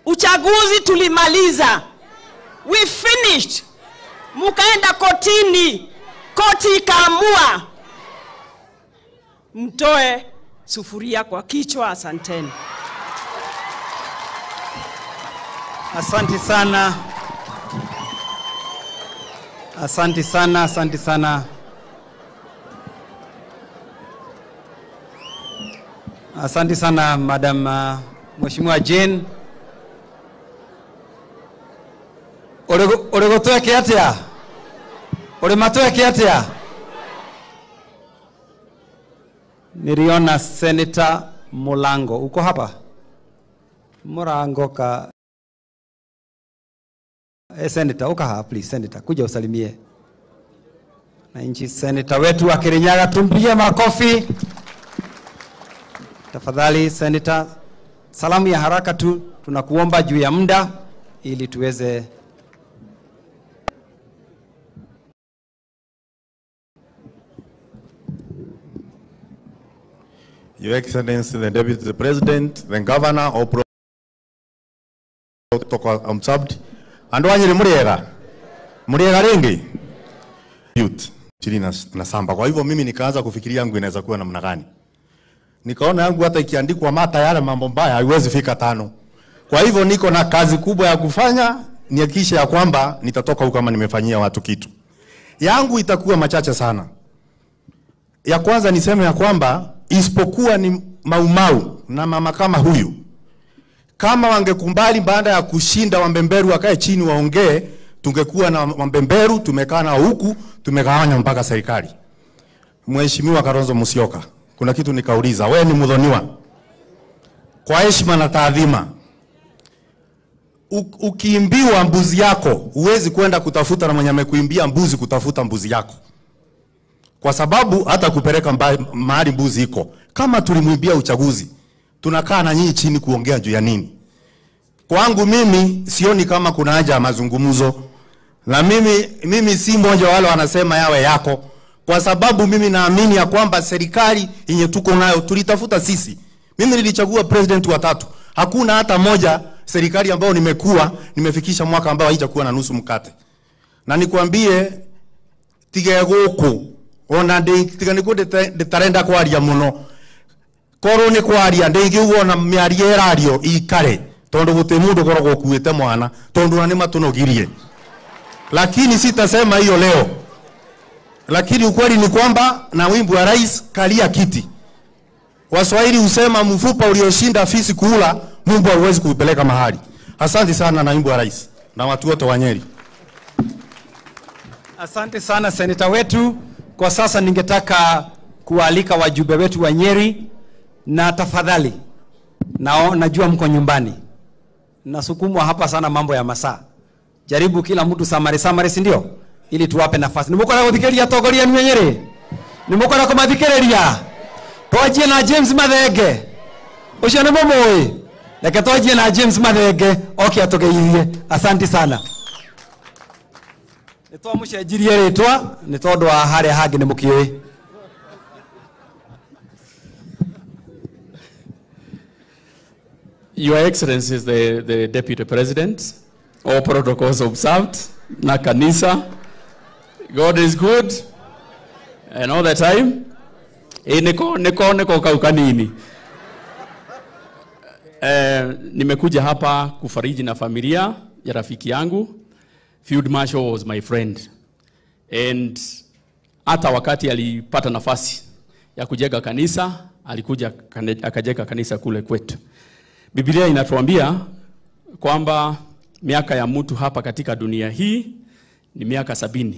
Uchaguzi tulimaliza. We finished. Mukaenda kotini. Koti ikaamua. Mtoe sufuria kwa kichwa. Asanteni. Asante sana. Asante sana, asante sana. Asante sana Madam Mheshimiwa Jane. Oregotweke atia? Orematweke atia? Niliona Senator Mulango. Uko hapa? Mulango ka Senator, uko hapa please Senator. Kuja usalimie. Na nchi Senator wetu wa Kirinyaga, tumpigie makofi. Tafadhali Senator, salamu ya haraka tu, tunakuomba juu ya muda ili tuweze. Your Excellency, the Deputy President, the Governor, all protocol observed. Andu anyiri muriega. Muriega ringi. Youth 27. Kwa hivyo mimi nikaanza kufikiria yangu inaweza kuwa namna gani. Nikaona yangu hata ikiandikwa mata yale mambo mbaya haiwezi fika 5. Kwa hivyo niko na kazi kubwa ya kufanya, nihakikishe ya kwamba nitatoka huko kama nimefanyia watu kitu. Yangu itakuwa machache sana. Ya kwanza niseme ya kwamba isipokuwa ni Maumau na mama kama huyu, kama wangekumbali baada ya kushinda Wambemberu wakae chini waongee, tungekuwa na Wambemberu tumekaa na huku tumegawanya mpaka serikali. Mheshimiwa Kalonzo Musyoka, kuna kitu nikauliza, wewe ni mudhoniwa, kwa heshima na taadhima, ukiimbiwa mbuzi yako huwezi kwenda kutafuta na mwenye amekuimbia mbuzi kutafuta mbuzi yako, kwa sababu hata kupeleka mahali mbuzi iko. Kama tulimuimbia uchaguzi, tunakaa na nyinyi chini kuongea juu ya nini? Kwangu mimi sioni kama kuna haja ya mazungumzo. Na mimi si mmoja wale wanasema yawe yako, kwa sababu mimi naamini ya kwamba serikali yenye tuko nayo tulitafuta sisi. Mimi nilichagua president wa 3. Hakuna hata moja serikali ambayo nimekuwa nimefikisha mwaka ambao haijakuwa na nusu mkate. Na nikwambie tige guku ona tiga niko nditarenda kwaria muno. Korwo ni kwaria ndingiuga ona miario irario ikare, tondu guti mundu koragwo kuite mwana, tondu na ni matunogirie. Lakini sitasema hiyo leo. Lakini ukweli ni kwamba na wimbo wa rais kalia kiti. Waswahili husema mfupa ulioshinda fisi kuula, Mungu hauwezi kuipeleka mahali. Asante sana naibu wa rais na watu wote wa Nyeri. Asante sana seneta wetu. Kwa sasa ningetaka kualika wajumbe wetu wa Nyeri, na tafadhali, najua mko nyumbani, nasukumwa hapa sana mambo ya masaa. Jaribu kila mtu samari samari, si ndio? Ili tuwape nafasi. Nimukora guthikiriria tongoria ni Nyeri. Nimukora kumathikiriria. Twanjie na James Mathenge. Ucio ni mumui. Reke twanjie na James Mathenge oke atugeithie. Asante sana. Nitwamucenjirie ritwa ni tondu wa haria hangi ni mukiui. Your Excellency, the Deputy President, all protocols observed, na kanisa, God is good, and all the time. Niko kaukanini. Nimekuja hapa kufariji na familia ya rafiki yangu. Field Marshal was my friend. And hata wakati alipata nafasi ya kujenga kanisa, alikuja akajenga kanisa kule kwetu. Biblia inatuambia kwamba miaka ya mtu hapa katika dunia hii ni miaka 70.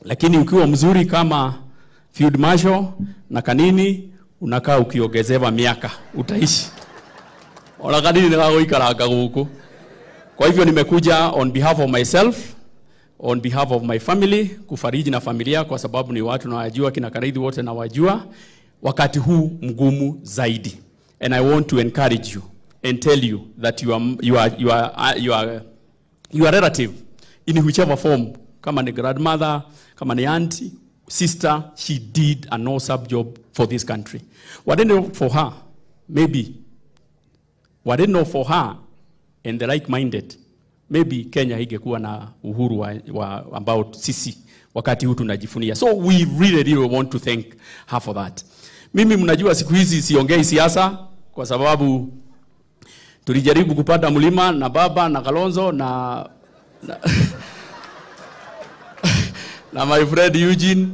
Lakini ukiwa mzuri kama Field Marshal na Kanini, unakaa ukiongezewa miaka, utaishi. Ona Kanini nĩgagũikaranga gũkũ. Kwa hivyo nimekuja on behalf of myself, on behalf of my family, kufariji na familia kwa sababu ni watu nawajua, kina Karithi wote nawajua, wakati huu mgumu zaidi. And I want to encourage you and tell you that you are relative in whichever form, kama ni grandmother, kama ni auntie, sister, she did an awesome job for this country. What I know for her, maybe, what I know for her and the like-minded, maybe Kenya ingekuwa na uhuru wa ambao sisi wakati huu tunajifunia. So we really, really want to thank her for that. Mimi mnajua siku hizi siongei siasa kwa sababu tulijaribu kupanda mlima na baba na Kalonzo na na my friend Eugene,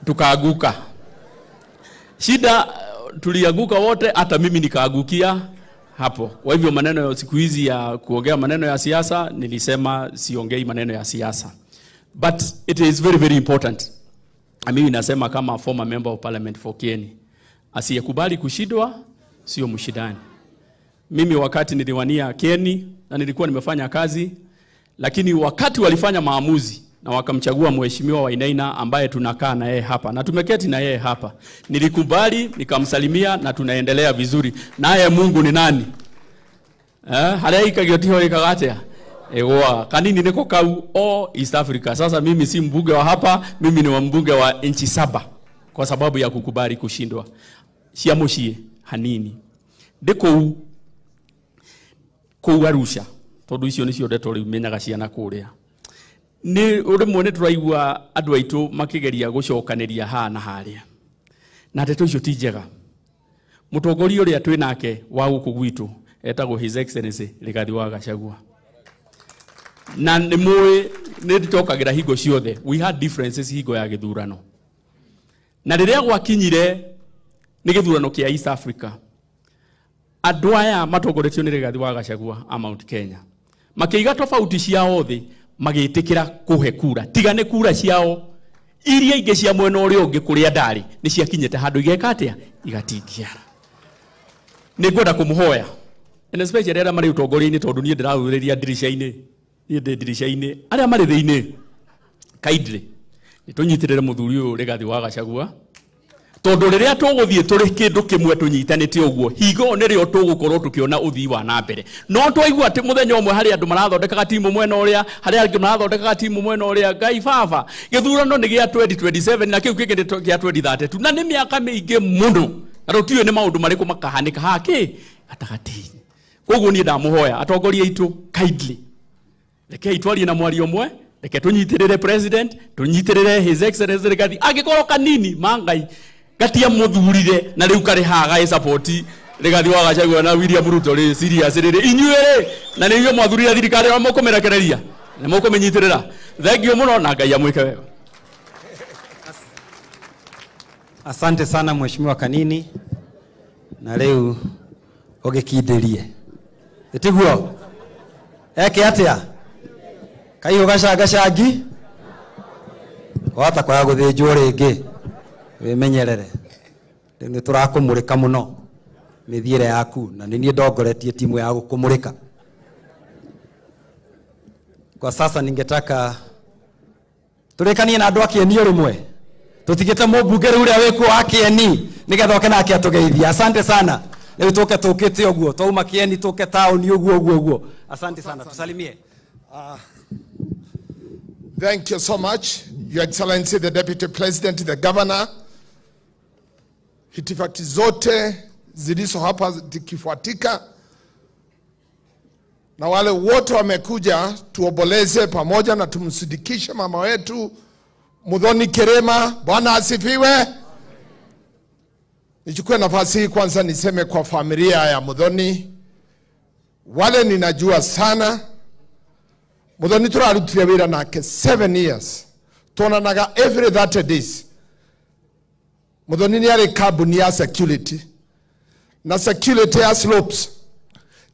tukaaguka. Shida tuliaguka wote, hata mimi nikaagukia hapo. Kwa hivyo maneno ya siku hizi ya kuongea maneno ya siasa, nilisema siongei maneno ya siasa. But it is very, very important. Mimi nasema kama former member of parliament for Kieni, asiyekubali kushindwa sio mshindani. Mimi wakati niliwania Kieni na nilikuwa nimefanya kazi, lakini wakati walifanya maamuzi na wakamchagua mheshimiwa Wainaina ambaye tunakaa na yeye hapa na tumeketi na yeye hapa, nilikubali, nikamsalimia na tunaendelea vizuri. Naye Mungu ni nani? Haria ikagiotiho ikagatea. Ewa, kanini niko kau o East Africa. Sasa mimi si mbunge wa hapa, mimi ni wa mbunge wa nchi 7 kwa sababu ya kukubali kushindwa. Siamushie hanini. Ndiko kuu Arusha. Tondu icio nicio ndeto riu menyaga ciana kuria. Ni rimwe ni turaigua andu aitu makigeria gucokaniria haha na haria. Na ndeto icio ti njega. Mutongoria uria twi nake wa guku gwitu etagwo His Excellency Rigathi wa Gachagua. Na nĩ mũĩ nĩ ndĩcokagira hingo ciothe, we had differences hingo ya gĩthurano. Na rĩrĩa gwakinyire nĩ gĩthurano kĩa East Africa, andũ aya matongoretio nĩ Rigathi wa Gachagua a Mount Kenya makĩiga tofauti ciao thĩ, magĩtĩkĩra kũhe kura tiga nĩ kura ciao iria ingĩ cia mwena ũrĩa ũngĩ kũrĩa ndarĩ nĩ ciakinyĩte handũ igeka atĩa, igatingiara. Nĩ ngwenda kũmũhoya and especially arĩa marĩ ũtongoria-inĩ, tondũ niĩ ndĩrarũrĩria ndirica-inĩ, niĩ ndĩ ndirica-inĩ, arĩa marĩ thĩinĩ kindly nĩ tũnyitĩrĩre mũthuri ũyũ Rigathi wa Gachagua, tondũ rĩrĩa tũgũthiĩ tũrĩ kĩndũ kĩmwe tũnyitanĩte ũguo, hingo nĩrĩo tũgũkorwo tũkĩona ũthii wa na mbere. No twaigua atĩ mũthenya ũmwe harĩ andũ marathondekaga timu mwena ũrĩa, harĩ angĩ marathondekaga timu mwena ũrĩa, Ngai baba, gĩthurano nĩ gĩa 2027 na kĩu kĩngĩ nĩ gĩa 2032, na nĩ mĩaka mĩingĩ mũno, na tũtiũĩ nĩ maũndũ marĩkũ makahanĩka hakĩ gatagatĩ-inĩ. Koguo niĩ ndamũhoya atongoria aitũ kindly, rekei twarie na mwario ũmwe, reke tũnyitĩrĩre president, tũnyitĩrĩre His Excellency Rigathi, angĩkorwo kanini ma Ngai gatia muthurire na riu kari haga i support Rigathi wa Gachagua na William Ruto ri serious riri inyuĩ ri na nĩ inyuĩ mwathurire thirikari na mũkũmĩrekereria na mũkũmĩnyitĩrĩra. Thank you mũno na Ngai amwĩke wega. Asante sana Mheshimiwa Kanini, na rĩu ũgĩkindĩrie ĩtiguo eke atĩa kaihũ gacangacangi wahota kwaga gũthĩnjwo rĩngĩ, wĩmenyerere. Rĩu nĩ tũrakũmũrĩka mũno mĩthiĩre yaku, na nĩ niĩ ndongoretie timu ya gũkũmũrĩka. Kwa sasa ningetaka tũrĩkanie na andũ a Kĩeni o rĩmwe, tũtigĩte mũmbunge rĩu ũrĩa wĩkuo wa Kĩeni nĩgetha oke nake atũgeithie. Asante sana. Rĩu tũke tũkĩte ũguo, twauma Kĩeni tũke taũni ũguo ũguo ũguo. Asante sana, tusalimie. Thank you so much, Your Excellency, the Deputy President, the Governor. Hitifaki zote zilizo hapa zikifuatika, na wale wote wamekuja tuomboleze pamoja na tumsindikishe mama wetu Muthoni Kirima. Bwana asifiwe. Nichukue nafasi hii kwanza niseme kwa familia ya Muthoni, wale ninajua sana Muthoni turarutire wira nake 7 years, tuonanaga every 30 days. Muthoni ni arĩ kambuni ya security na security ya slopes.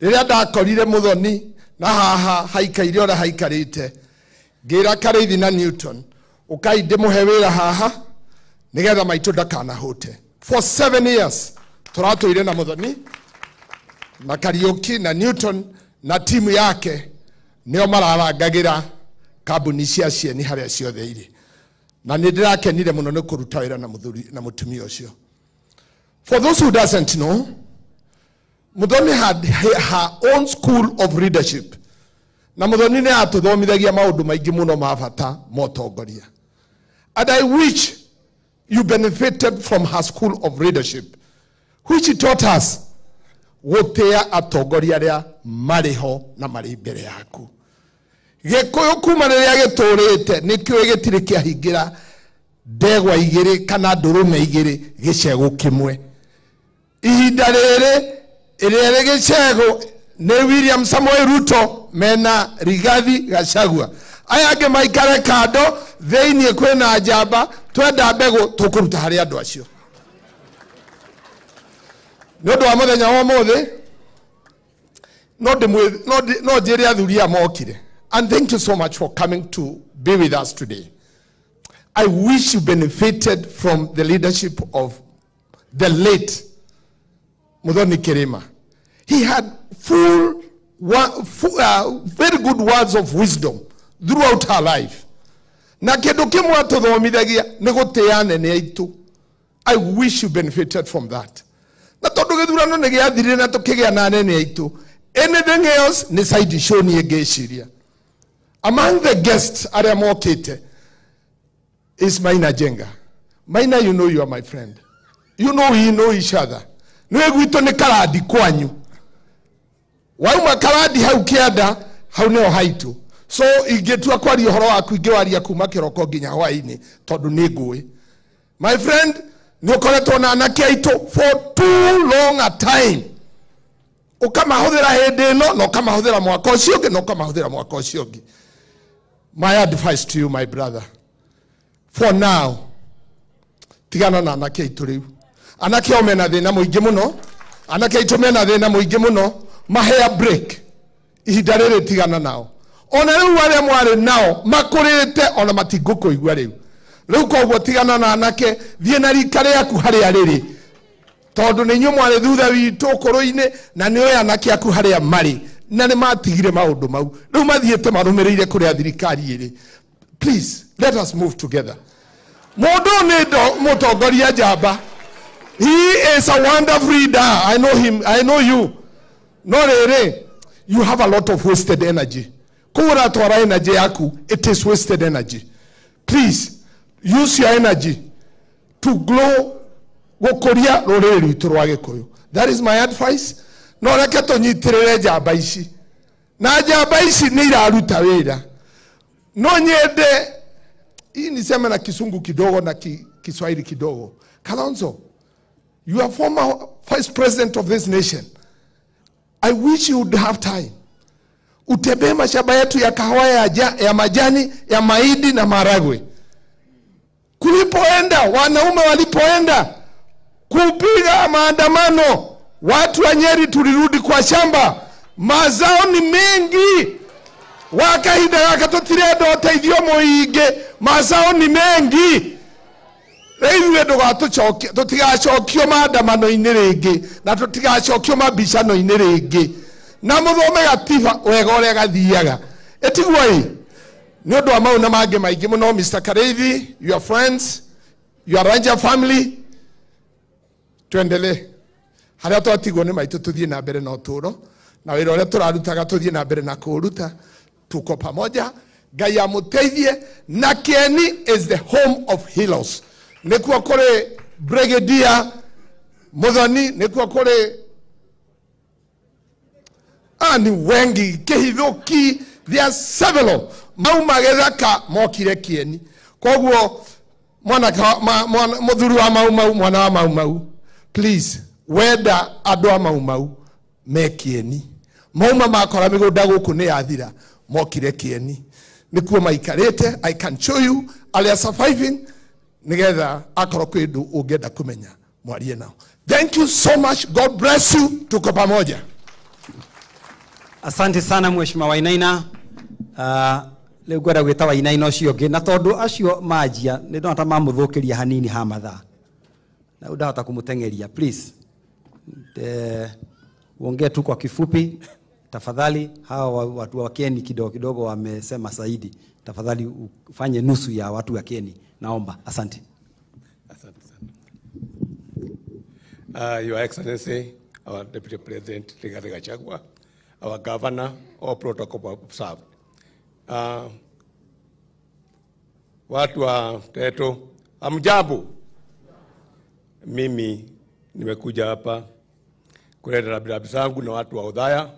Rĩrĩa ndakorire Muthoni na haha haikaire ũrĩa haikarĩte, ngĩra Karĩithi na Newton, ũkai ndĩmũhe wĩra haha nĩgetha maitũ ndakanahũte. For 7 years tũratũire na Muthoni na Kariuki na Newton na timu yake, nĩo mararangagĩra kambuni cia cieni harĩa ciothe irĩ. Na nĩ ndĩrakenire mũno nĩ kũruta wĩra na mũthuri na mũtumia ũcio. For those who doesn't know, Muthoni had her own school of leadership. Na Muthoni nĩ atũthomithagia maũndũ maingĩ mũno ma bata ma ũtongoria. And I wish you benefited from her school of leadership, which taught us gũtĩa atongoria arĩa marĩ ho na marĩ mbere yaku. Gĩkũyũ kuma rĩrĩa gĩtũrĩte nĩkĩũĩ gĩtirĩ kĩahingĩra ndegwa igĩrĩ kana ndũrũme igĩrĩ gĩcegũ kĩmwe. Ihinda rĩrĩ ĩrĩa rĩ gĩcegũ nĩ William Samoei Ruto mena Rigathi Gachagua. Aya angĩ maikare kando, thĩinĩ kwĩna njamba, twenda mbegũ tũkũruta harĩ andũ acio. Nĩ ũndũ wa mũthenya wa ũmũthĩ, no njĩre athuri aya mokire. And thank you so much for coming to be with us today. I wish you benefited from the leadership of the late Muthoni Kirima. He had very good words of wisdom throughout her life. Na kĩndũ kĩmwe atũthomithagia nĩ gũtĩa anene aitũ. I wish you benefited from that. Na tondũ gĩthurano nĩ gĩathirire na tũkĩgĩa na anene aitũ, anything else nĩ side show niĩ ngĩciria. Among the guests arĩa mokĩte is Maina Jenga. Maina, you know you are my friend. You know we know each other. Nĩwe gwitũ nĩ karandi kwanyu. Wauma karandi hau kĩanda, hau nĩho haitũ. So ingĩtua kwaria ũhoro waku ingĩwaria kuma kĩroko nginya hwaĩ-inĩ tondũ nĩ ngũĩ. My friend, Nĩ ũkoretwo na anake aitũ for too long a time. Ũkamahũthĩra hĩndĩ ĩno na ũkamahũthĩra mwaka ũcio ũngĩ na ũkamahũthĩra mwaka ũcio ũngĩ. My advice to you, my brother, for now, tigana na anake aitũ rĩu. Anake ao mena thĩna mũingĩ mũno, anake aitũ mena thĩna mũingĩ mũno, mahe break. Ihinda rĩrĩ tigana nao. Ona rĩu arĩa mwarĩ nao makũrĩte ona matingũkũigua rĩu. Rĩu koguo tigana na anake, thiĩ na rika rĩaku harĩa rĩrĩ. Tondũ nĩ inyuĩ mwarĩ thutha witũ ũkũrũ-inĩ na nĩ ũĩ anake aku harĩa marĩ na nĩ matigire maũndũ mau. Rĩu mathiĩte marũmĩrĩire kũrĩa thirikari ĩrĩ. Please, let us move together. Mũndũ nĩ mũtongoria njamba. He is a wonderful leader. I know him. I know you. No rĩrĩ, you have a lot of wasted energy. Kũu ũratwara energy yaku, it is wasted energy. Please, use your energy to grow gũkũria rũrĩrĩ rwitũ rwa Gĩkũyũ. That is my advice. No reke tũnyitĩrĩre njamba ici. Na njamba ici nĩ iraruta wĩra. No nyende hii niseme na Kisungu kidogo na Kiswahili kidogo. Kalonzo, you are former vice president of this nation. I wish you would have time. Utembee mashamba yetu ya kahawa ya majani, ya mahindi na maragwe. Kulipoenda, wanaume walipoenda kupiga maandamano, watu wa Nyeri tulirudi kwa shamba. Mazao ni mengi. Wakahinda gaka tũtirenda ũteithio mũingĩ, mazao ni mengi. Rĩu ithuĩ tũtigacokio maandamano-inĩ rĩngĩ na tũtigacokio mabicano-inĩ rĩngĩ. Na mũthome gatiba wega ũrĩa gathiaga. Ĩtiguo ĩ? Nĩ ũndũ wa mau na mangĩ maingĩ mũno, Mr. Kareithi, your friends, your Ranger family, tuendelee. Harĩa twatigwo nĩ maitũ tũthiĩ na mbere na ũtũũro, na wĩra ũrĩa tũrarutaga tũthiĩ na mbere na kũũruta. Tuko pamoja. Ngai amũteithie. Na Kieni is the home of heroes. Nĩkuo kũrĩ Brigadier Muthoni, nĩkuo kũrĩ ni wengi, Kĩhithũki, there are several. Mauma gĩthaka mokire Kieni. Koguo mũthuri wa Mau Mau, mwana wa Mau Mau, please, wenda andũ a Mau Mau me Kieni. Mauma makora mĩgũnda gũkũ nĩ yathira, mokire Kieni. Nĩkuo maikarĩte. I can show you arĩa surviving, nĩgetha akorwo kwĩ ũndũ ũngĩenda kũmenya mwarie nao. Thank you so much. God bless you. Tuko pamoja. Asante sana Mheshimiwa Wainaina. Rĩu ngwenda gwĩta Wainaina ũcio ũngĩ, na tondũ acio manjia nĩ ndona ta mamũthũkĩria hanini ha mathaa, na ndahota kũmũteng'eria. Please, uongee tu kwa kifupi tafadhali. Hawa watu wa Kieni kidogo kidogo wamesema zaidi. Tafadhali ufanye nusu ya watu wa Kieni, naomba. Asante. Asante sana. Your Excellency, our Deputy President Rigathi Gachagua, our Governor, all protocol observed. Watu wa Teto, hamjambo. Mimi nimekuja hapa kuleta rambirambi zangu na watu wa Othaya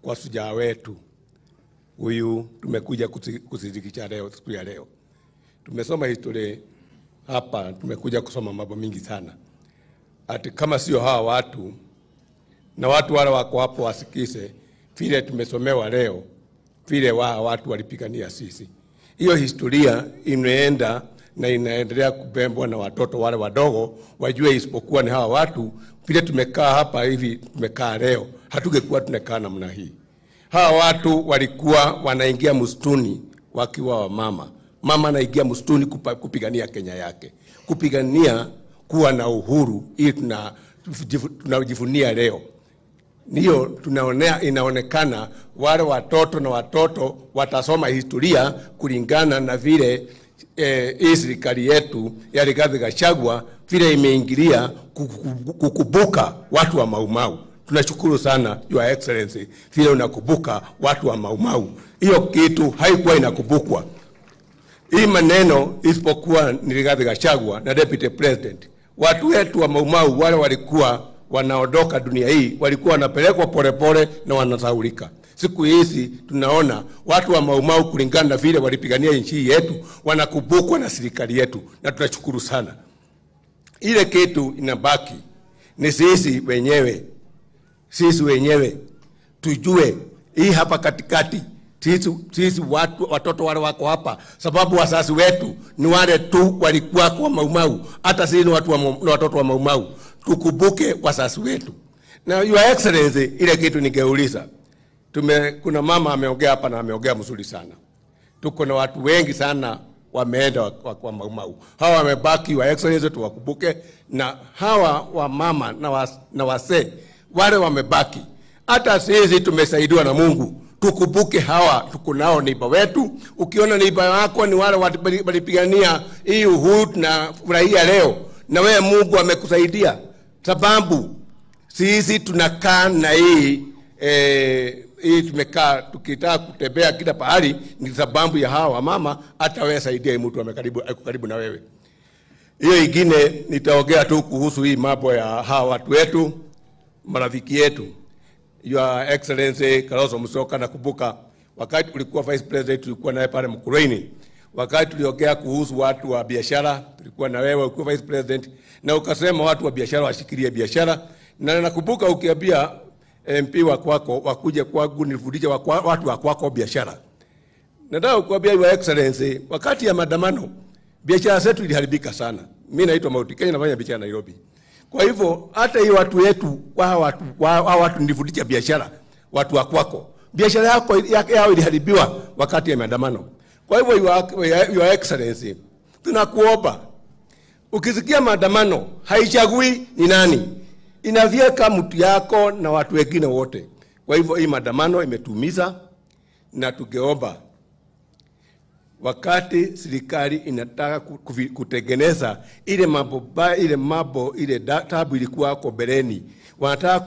kwa shujaa wetu huyu tumekuja kusidikisha leo, siku ya leo. Tumesoma historia hapa, tumekuja kusoma mambo mingi sana. Ati kama sio hawa watu na watu wale wako hapo wasikise vile tumesomewa leo, vile watu walipigania sisi. Hiyo historia imeenda na inaendelea kubembwa na watoto wale wadogo wajue, isipokuwa ni hawa watu vile tumekaa hapa hivi tumekaa leo, hatungekuwa tunakaa namna hii. Hawa watu walikuwa wanaingia msituni wakiwa wamama. Mama anaingia msituni kupigania Kenya yake, kupigania kuwa na uhuru ili tunajivunia leo. Ndiyo tunaonea, inaonekana wale watoto na watoto watasoma historia kulingana na vile hii serikali yetu ya Rigathi Gachagua vile imeingilia kukubuka watu wa Mau Mau. Tunashukuru sana Your Excellency vile unakubuka watu wa Mau Mau. Hiyo kitu haikuwa inakubukwa. Hii maneno isipokuwa ni Rigathi Gachagua na Deputy President. Watu wetu wa Mau Mau wale walikuwa wanaondoka dunia hii, walikuwa wanapelekwa polepole na wanasaulika. Siku hizi tunaona watu wa Mau Mau kulingana na vile walipigania nchi yetu wanakubukwa na serikali yetu, na tunashukuru sana. Ile kitu inabaki ni sisi wenyewe. Sisi wenyewe tujue hii hapa katikati, sisi watu, watoto wale wako hapa, sababu wazazi wetu ni wale tu walikuwa kwa Maumau. Hata sisi ni watu wa, ni watoto wa Maumau, tukumbuke wazazi wetu. Na Your Excellency, ile kitu ningeuliza, kuna mama ameongea hapa na ameongea mzuri sana. Tuko na watu wengi sana wameenda kwa Maumau. Hawa wamebaki, Your Excellency, tuwakumbuke. Na hawa wa mama na wasee wale wamebaki, hata sisi tumesaidiwa na Mungu, tukumbuke hawa tuko nao neiba wetu. Ukiona neiba wako ni wale walipigania hii uhuru na furahia leo, na wewe Mungu amekusaidia, sababu sisi tunakaa na hii hii tumekaa tukitaka kutembea kila pahali ni sababu ya hawa mama. Hata wewe saidia mtu amekaribu, ako karibu na wewe. Hiyo ingine nitaongea tu kuhusu hii mambo ya hawa watu wetu, marafiki yetu. Your Excellency Kalonzo Musyoka, nakumbuka wakati ulikuwa Vice President tulikuwa naye pale Mkurweini. Wakati tuliongea kuhusu watu wa biashara, tulikuwa na wewe ukiwa Vice President, na ukasema watu wa biashara washikilie biashara. Na nakumbuka ukiambia MP wa kwako wakuje kwangu nifundishe watu wa kwako biashara. Nataka kukuambia Your Excellency, wakati ya maandamano biashara zetu iliharibika sana. Mimi naitwa Mauti Kenya, nafanya biashara Nairobi. Kwa hivyo hata hii watu wetu wa watu nilifundisha biashara, watu wa kwako, biashara yako yao iliharibiwa wakati ya maandamano. Kwa hivyo Your Excellency, tunakuomba ukisikia maandamano haichagui ni nani, inavyeka mtu yako na watu wengine wote. Kwa hivyo hii maandamano imetumiza, na tugeomba wakati serikali inataka kutengeneza ile mambo ile mambo ile tabu ilikuwa hapo mbeleni, wanataka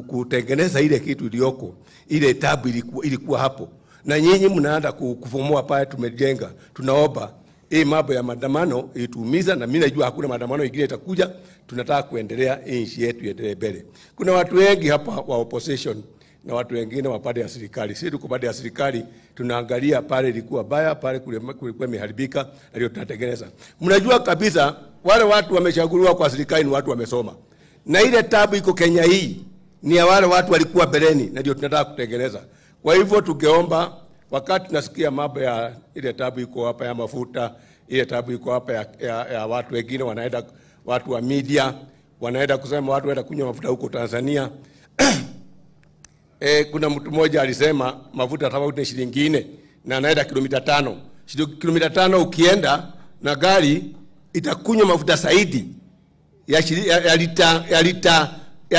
kutengeneza ile kitu iliyoko, ile tabu ilikuwa hapo, na nyinyi mnaanza kufomoa pale tumejenga. Tunaomba hii mambo ya maandamano itumiza, na mimi najua hakuna maandamano ingine itakuja. Tunataka kuendelea, nchi yetu iendelee mbele. Kuna watu wengi hapa wa opposition na watu wengine wa pande ya serikali. Sisi tuko pande ya serikali, tunaangalia pale ilikuwa baya, pale kulikuwa imeharibika, na ndio tunatengeneza. Mnajua kabisa wale watu wamechaguliwa kwa serikali ni watu wamesoma. Na ile tabu iko Kenya hii ni ya wale watu walikuwa mbeleni, na ndio tunataka kutengeneza. Kwa hivyo tungeomba wakati tunasikia mambo ya ile tabu iko hapa ya mafuta, ile tabu iko hapa ya watu wengine wanaenda, watu wa media wanaenda kusema watu wanaenda kunywa mafuta huko Tanzania. Kuna mtu mmoja alisema mafuta tofauti ni shilingi 4 na anaenda kilomita 5. Kilomita 5 ukienda na gari itakunywa mafuta zaidi ya lita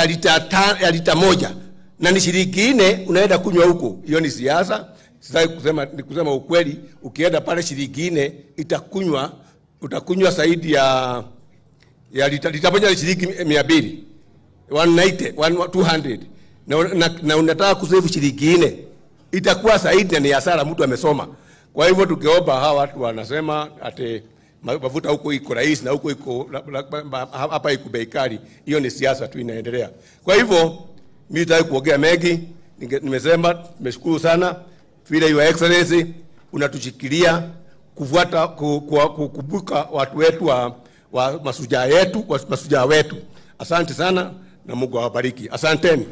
1 na ni shilingi 4 unaenda kunywa huko. Hiyo ni siasa. Sitaki kusema, ni kusema ukweli. Ukienda pale shilingi 4 itakunywa, utakunywa zaidi ya lita moja shilingi 200, 190, 200. Na unataka kusave shilingi 4 itakuwa zaidi, na ni hasara, mtu amesoma. Kwa hivyo tukiomba hawa watu wanasema ate mafuta huko iko rahisi na huko iko hapa iko bei kali, hiyo ni siasa tu inaendelea. Kwa hivyo mimi sitaki kuongea mengi. Nimesema nimeshukuru sana vile Your Excellency unatushikilia kufuata kukumbuka watu wetu wa mashujaa yetu, mashujaa wetu. Asante sana na Mungu awabariki. Asanteni.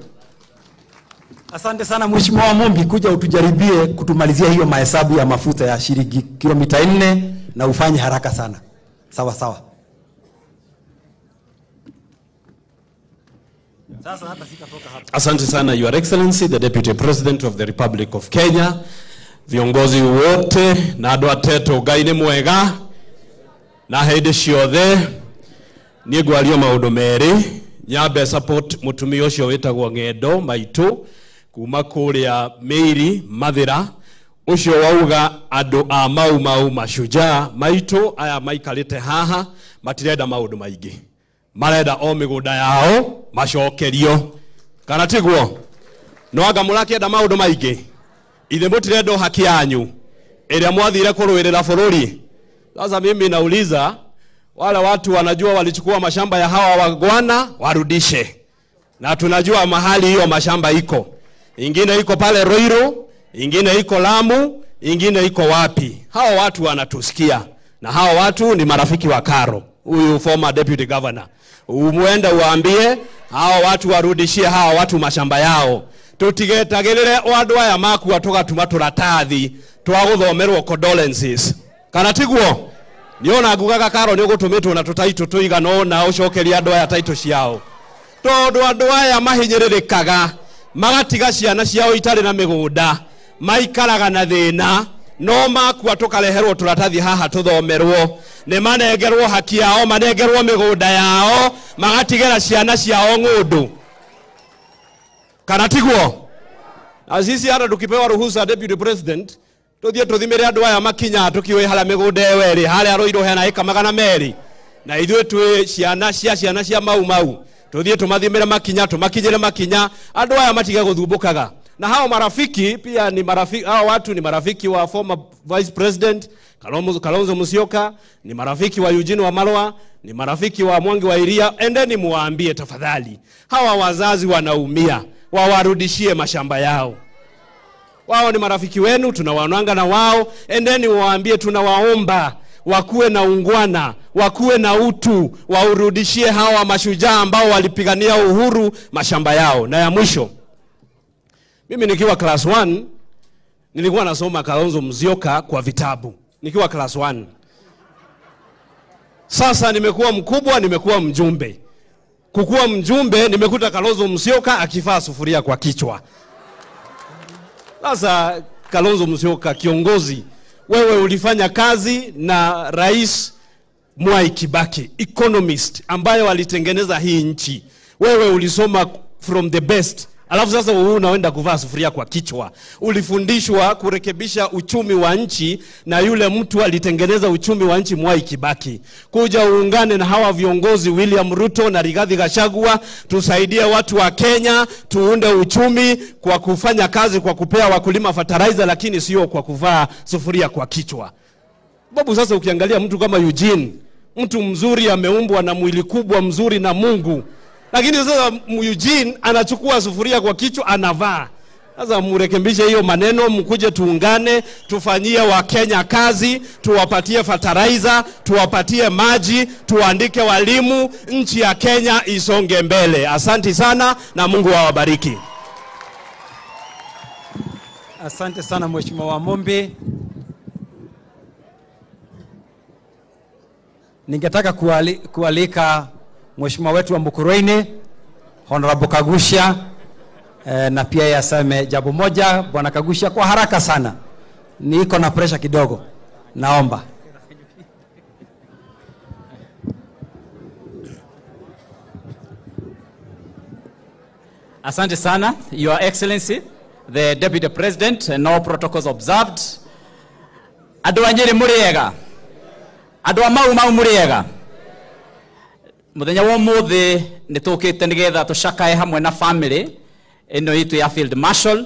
Asante sana Mheshimiwa Mumbi, kuja utujaribie kutumalizia hiyo mahesabu ya mafuta ya shilingi kilomita 4 na ufanye haraka sana. Sawa sawa. Sasa hata sitatoka hapa. Asante sana Your Excellency the Deputy President of the Republic of Kenya, viongozi wote na andũ atetũ, Ngai nĩ mwega na hĩndĩ ciothe. Niĩ ngwaria maũndũ merĩ, nyambe support mũtumia ũcio wĩtagwo Ng'endo Maitũ kuma kũrĩa Mĩiri Mathĩra, ũcio wauga andũ a Mau Mau mashujaa maitũ aya maikarĩte haha matirenda maũndũ maingĩ, marenda o mĩgũnda yao macokerio, kana tiguo? No anga mũrakĩenda maũndũ maingĩ? Ithe mũtirenda haki yanyu ĩrĩa mwathire kũrũĩrĩra bũrũri. Sasa mimi nauliza wale watu wanajua walichukua mashamba ya hawa wagwana warudishe, na tunajua mahali hiyo mashamba iko. Ingine iko pale Ruiru, ingine iko Lamu, ingine iko wapi. Hawa watu wanatusikia, na hawa watu ni marafiki wa Karo. huyu former deputy governor, umwende uambie hao watu warudishie hawa watu mashamba yao. Tutigetagirire andu aya makua tugatuma turatathi twa guthomerwo condolences. Kana tiguo? Niona ngugaga Karo ni ugutumitwo na tutaito tuigana na ucokeria andu aya taito ciao. Tondu andu aya mahinyĩrĩrĩkaga magatiga ciana ciao itarĩ na mĩgũnda, maikaraga na thĩna, no makua tukareherwo turatathi haha tuthomerwo, nĩ manengerwo haki yao, manengerwo mĩgũnda yao, magatigĩra ciana ciao ng'ũndũ. Kana tiguo? Na sisi hata tukipewa ruhusa deputy president tuthie tuthimire andu aya makinya tukiwe haria mĩgũnda ĩyo ĩrĩ haria Ruiru hena ĩka 200 na ithuĩ twĩ ciana cia ciana cia Mau Mau, tuthie tumathimire makinya, tumakinyire makinya, andu aya matige guthumbũkaga. Na hao marafiki pia ni marafiki, hao watu ni marafiki wa former vice president Kalonzo Musyoka, ni marafiki wa Eugene Wamalwa, ni marafiki wa Mwangi wa Iria. Endeni muwaambie tafadhali, hawa wazazi wanaumia, wawarudishie mashamba yao. Wao ni marafiki wenu, tunawaonanga na wao. Endeni waambie tunawaomba wakuwe na ungwana, wakuwe na utu, waurudishie hawa mashujaa ambao walipigania uhuru mashamba yao. Na ya mwisho, mimi nikiwa class 1 nilikuwa nasoma Kalonzo Musyoka kwa vitabu nikiwa class 1. Sasa nimekuwa mkubwa, nimekuwa mjumbe. Kukuwa mjumbe nimekuta Kalonzo Musyoka akifaa sufuria kwa kichwa. Sasa Kalonzo Musyoka kiongozi, wewe ulifanya kazi na Rais Mwai Kibaki, economist ambaye alitengeneza hii nchi. Wewe ulisoma from the best. Alafu sasa wewe unaenda kuvaa sufuria kwa kichwa. Ulifundishwa kurekebisha uchumi wa nchi na yule mtu alitengeneza uchumi wa nchi Mwai Kibaki. Kuja uungane na hawa viongozi William Ruto na Rigathi Gachagua, tusaidie watu wa Kenya, tuunde uchumi kwa kufanya kazi, kwa kupea wakulima fertilizer, lakini sio kwa kuvaa sufuria kwa kichwa. Babu, sasa ukiangalia mtu kama Eugene, mtu mzuri ameumbwa na mwili kubwa mzuri na Mungu. Lakini sasa Eugene anachukua sufuria kwa kichwa anavaa. Sasa murekebishe hiyo maneno, mkuje tuungane, tufanyie Wakenya kazi, tuwapatie fertilizer, tuwapatie maji, tuandike walimu, nchi ya Kenya isonge mbele. Asante sana na Mungu awabariki. Asante sana Mheshimiwa Wamumbi. Ningetaka kualika Mheshimiwa wetu wa Mukurweini, Honorable Kagusha, na pia yeye aseme jambo moja. Bwana Kagusha, kwa haraka sana, niko na pressure kidogo, naomba. Asante sana, Your Excellency, the Deputy President, and all protocols observed. Andũ a Nyĩrĩ mũrĩega, andũ a Mau Mau mũrĩega. Muthenya wa ũmũthĩ nĩ tũkĩte nĩgetha tũcakae hamwe na family ĩno itũ ya Field Marshal,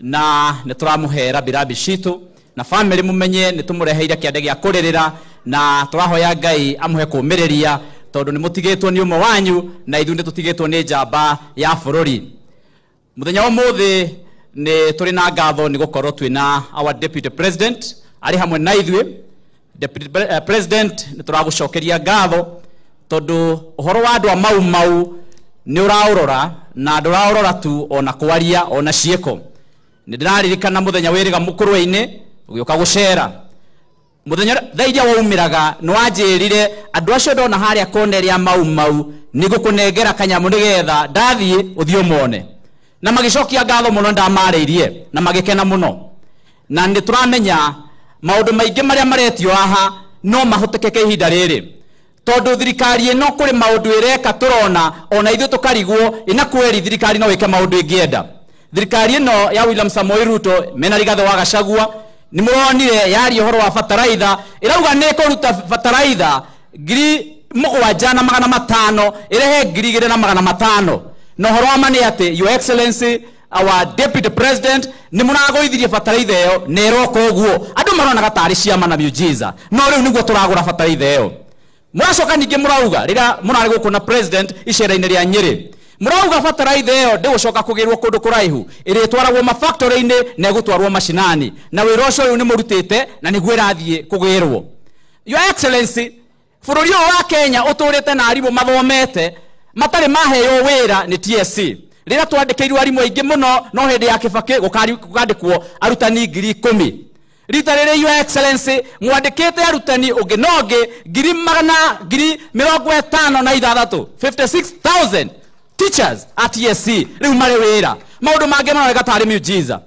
na nĩ tũramũhe rambirambi citũ, na family mũmenye nĩ tũmũreheire kĩande gĩa kũrĩrĩra, na tũrahoya Ngai amũhe kũũmĩrĩria tondũ nĩ mũtigĩtwo nĩ ũmwe wanyu na ithuĩ nĩ tũtigĩtwo nĩ njamba ya bũrũri. Muthenya wa ũmũthĩ nĩ tũrĩ na ngatho nĩ gũkorwo twĩna our Deputy President arĩ hamwe na ithuĩ. Deputy President, nĩ tũragũcokeria ngatho tondu uhoro wa andu a Mau Mau ni uraurora na nduraurora tu ona kwaria ona ciiko. Ni ndiraririkana muthenya wiriga mukurwe-ini ugiuka gucera muthenya thaa iria waumiraga ni wanjirire andu acio ndona haria kona ria Mau Mau ni gukunengera kanyamu nigetha ndathie uthie umone, na magicokia ngatho muno ndamariirie na magikena muno. Na ni turamenya maundu maingi maria maretio haha no mahotekeke ihinda riri, tondu thirikari ino kuri maundu ireka turona ona ithuĩ tukarigwo ina kweri thirikari no ike maundu ingienda. Thirikari ino ya William Samoei Ruto mena Rigathi wa Gachagua ni muronire yari uhoro wa bataraitha, irauga ni kuruta bataraitha 7,500 irehe 2,500. Na uhoro wa ma ni ati Your Excellency our Deputy President ni muragoithirie bataraitha iyo na iroka uguo andu maronaga tari ciama na miujiza, no riu niguo turagura bataraitha iyo. Muracoka ningĩ mũrauga rĩrĩa mũrarĩ gũkũ na president icera-inĩ rĩa Nyĩrĩ, mũrauga bataraitha ĩyo ndĩgũcoka kũgĩrwo kũndũ kũraihu, ĩrĩtwaragwo mafactory-inĩ na ĩgũtwarwo macinani, na wĩra ũcio rĩu nĩ mũrutĩte na nĩguo ĩrathiĩ kũgĩrwo. Your Excellency, Bũrũri ũyũ wa Kenya ũtũrĩte na arimũ mathomete matarĩ maheo wĩra nĩ TSC. Rĩrĩa twandĩkĩirwo arimũ aingĩ mũno no hĩndĩ ya Kibaki gũkandĩkwo arutani 10,000. Rita rĩrĩ Your Excellency mwandĩkĩte arutani ũngĩ na ũngĩ 156,000 56,000 teachers at TSC rĩu marĩ wĩra. Maũndũ mangĩ maroneka tarĩ miujiza.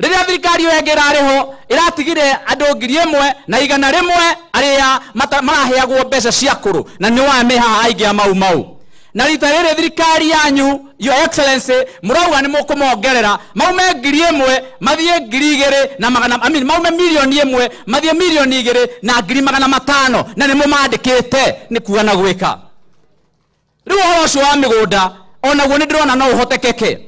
Rĩrĩa thirikari ĩyo ĩngĩ ĩrarĩ ho ĩratigire andũ 1,100 arĩa maraheagwo mbeca cia kũrũ na nĩ wa me haha aingĩ a Mau Mau. Na rita rĩrĩ thirikari yanyu Your Excellency mũrauga nĩ mũkũmongerera maume 1,000 mathiĩ 2,000 na magana, I mean, maume 1,000,000 mathiĩ 2,500,000 na nĩ mũmandĩkĩte nĩ kuga na gwĩka. Rĩu ũhoro ũcio wa mĩgũnda onaguo nĩ ndĩrona no ũhotekeke.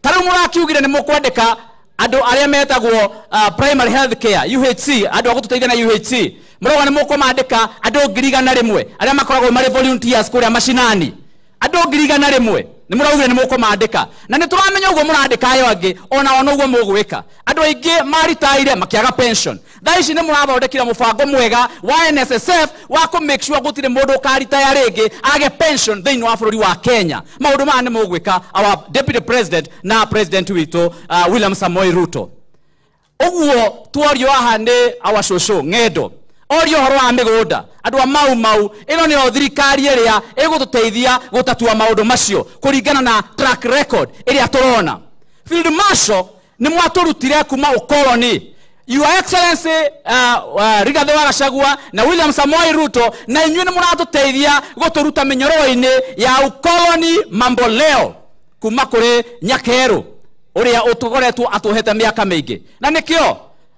Ta rĩu mũrakiugire nĩ mũkwandĩka andũ arĩa metagwo primary health care UHC, andũ a gũtũteithia na UHC, mũrauga nĩ mũkũmandĩka andũ 100,000 arĩa makoragwo marĩ volunteers kũrĩa macinani. Andũ 100,000 nĩ mũraugire nĩ mũkũmandĩka na nĩ tũramenya ũguo mũrandĩka ayo angĩ ona ona ũguo mũgwĩka. Andũ aingĩ maritaire makĩaga pension. Thaa ici nĩ mũrathondekire mũbango mwega wa NSSF wa kũ make sure gũtirĩ mũndũ ũkaritaya rĩngĩ age pension thĩinĩ wa bũrũri wa Kenya. Maũndũ maya nĩ mũgwĩka our Deputy President na President witũ William Samoei Ruto. Ũguo tuorio haha nĩ our cũcũ Ng'endo orio ũhoro wa mĩgũnda andũ a Mau Mau, ĩno nĩyo thirikari ĩrĩa ĩgũtũteithia gũtatua maũndũ macio kũringana na track record ĩrĩa tũrona. Field Marshal nĩ mwatũrutire kuma ũkoroni. Your Excellency Rigathi wa Gachagua na William Samoei Ruto na inyuĩ nĩ mũratũteithia gũtũruta mĩnyororo-inĩ ya ũkoroni mamboleo kuma kũrĩ Nyakerũ ũrĩa ũtũkoretwo atũhete mĩaka mĩingĩ. Na nĩkĩo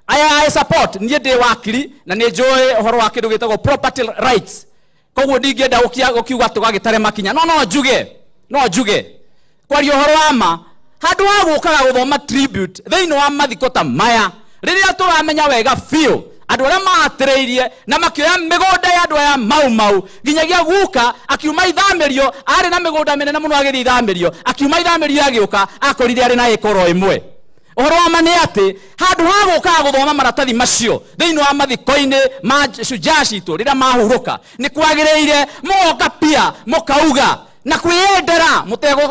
I support niĩ ndĩ wakiri na nĩ njũĩ ũhoro wa kĩndũ gĩtagwo property rights. Koguo ndingĩenda gũkiuga tũgagĩtare makinya. No no njuge kwaria ũhoro wa ma handũ ha gũkaga gũthoma tribute thĩinĩ wa mathiko ta maya rĩrĩa tũramenya wega biũ andũ arĩa mahatĩrĩirie na makĩoya mĩgũnda ya andũ aya Mau Mau nginyagia guka akiuma ithamĩrio arĩ na mĩgũnda mĩnene mũno agĩthiĩ ithamĩrio akiuma ithamĩrio agĩũka akorire arĩ na ĩkoro ĩmwe. Ũhoro wa ma nĩ atĩ handũ ha gũkaga gũthoma maratathi macio thĩinĩ wa mathiko-inĩ ma shujaa citũ rĩrĩa mahurũka nĩ kwagĩrĩire mũgoka pia mũkauga na kwĩyendera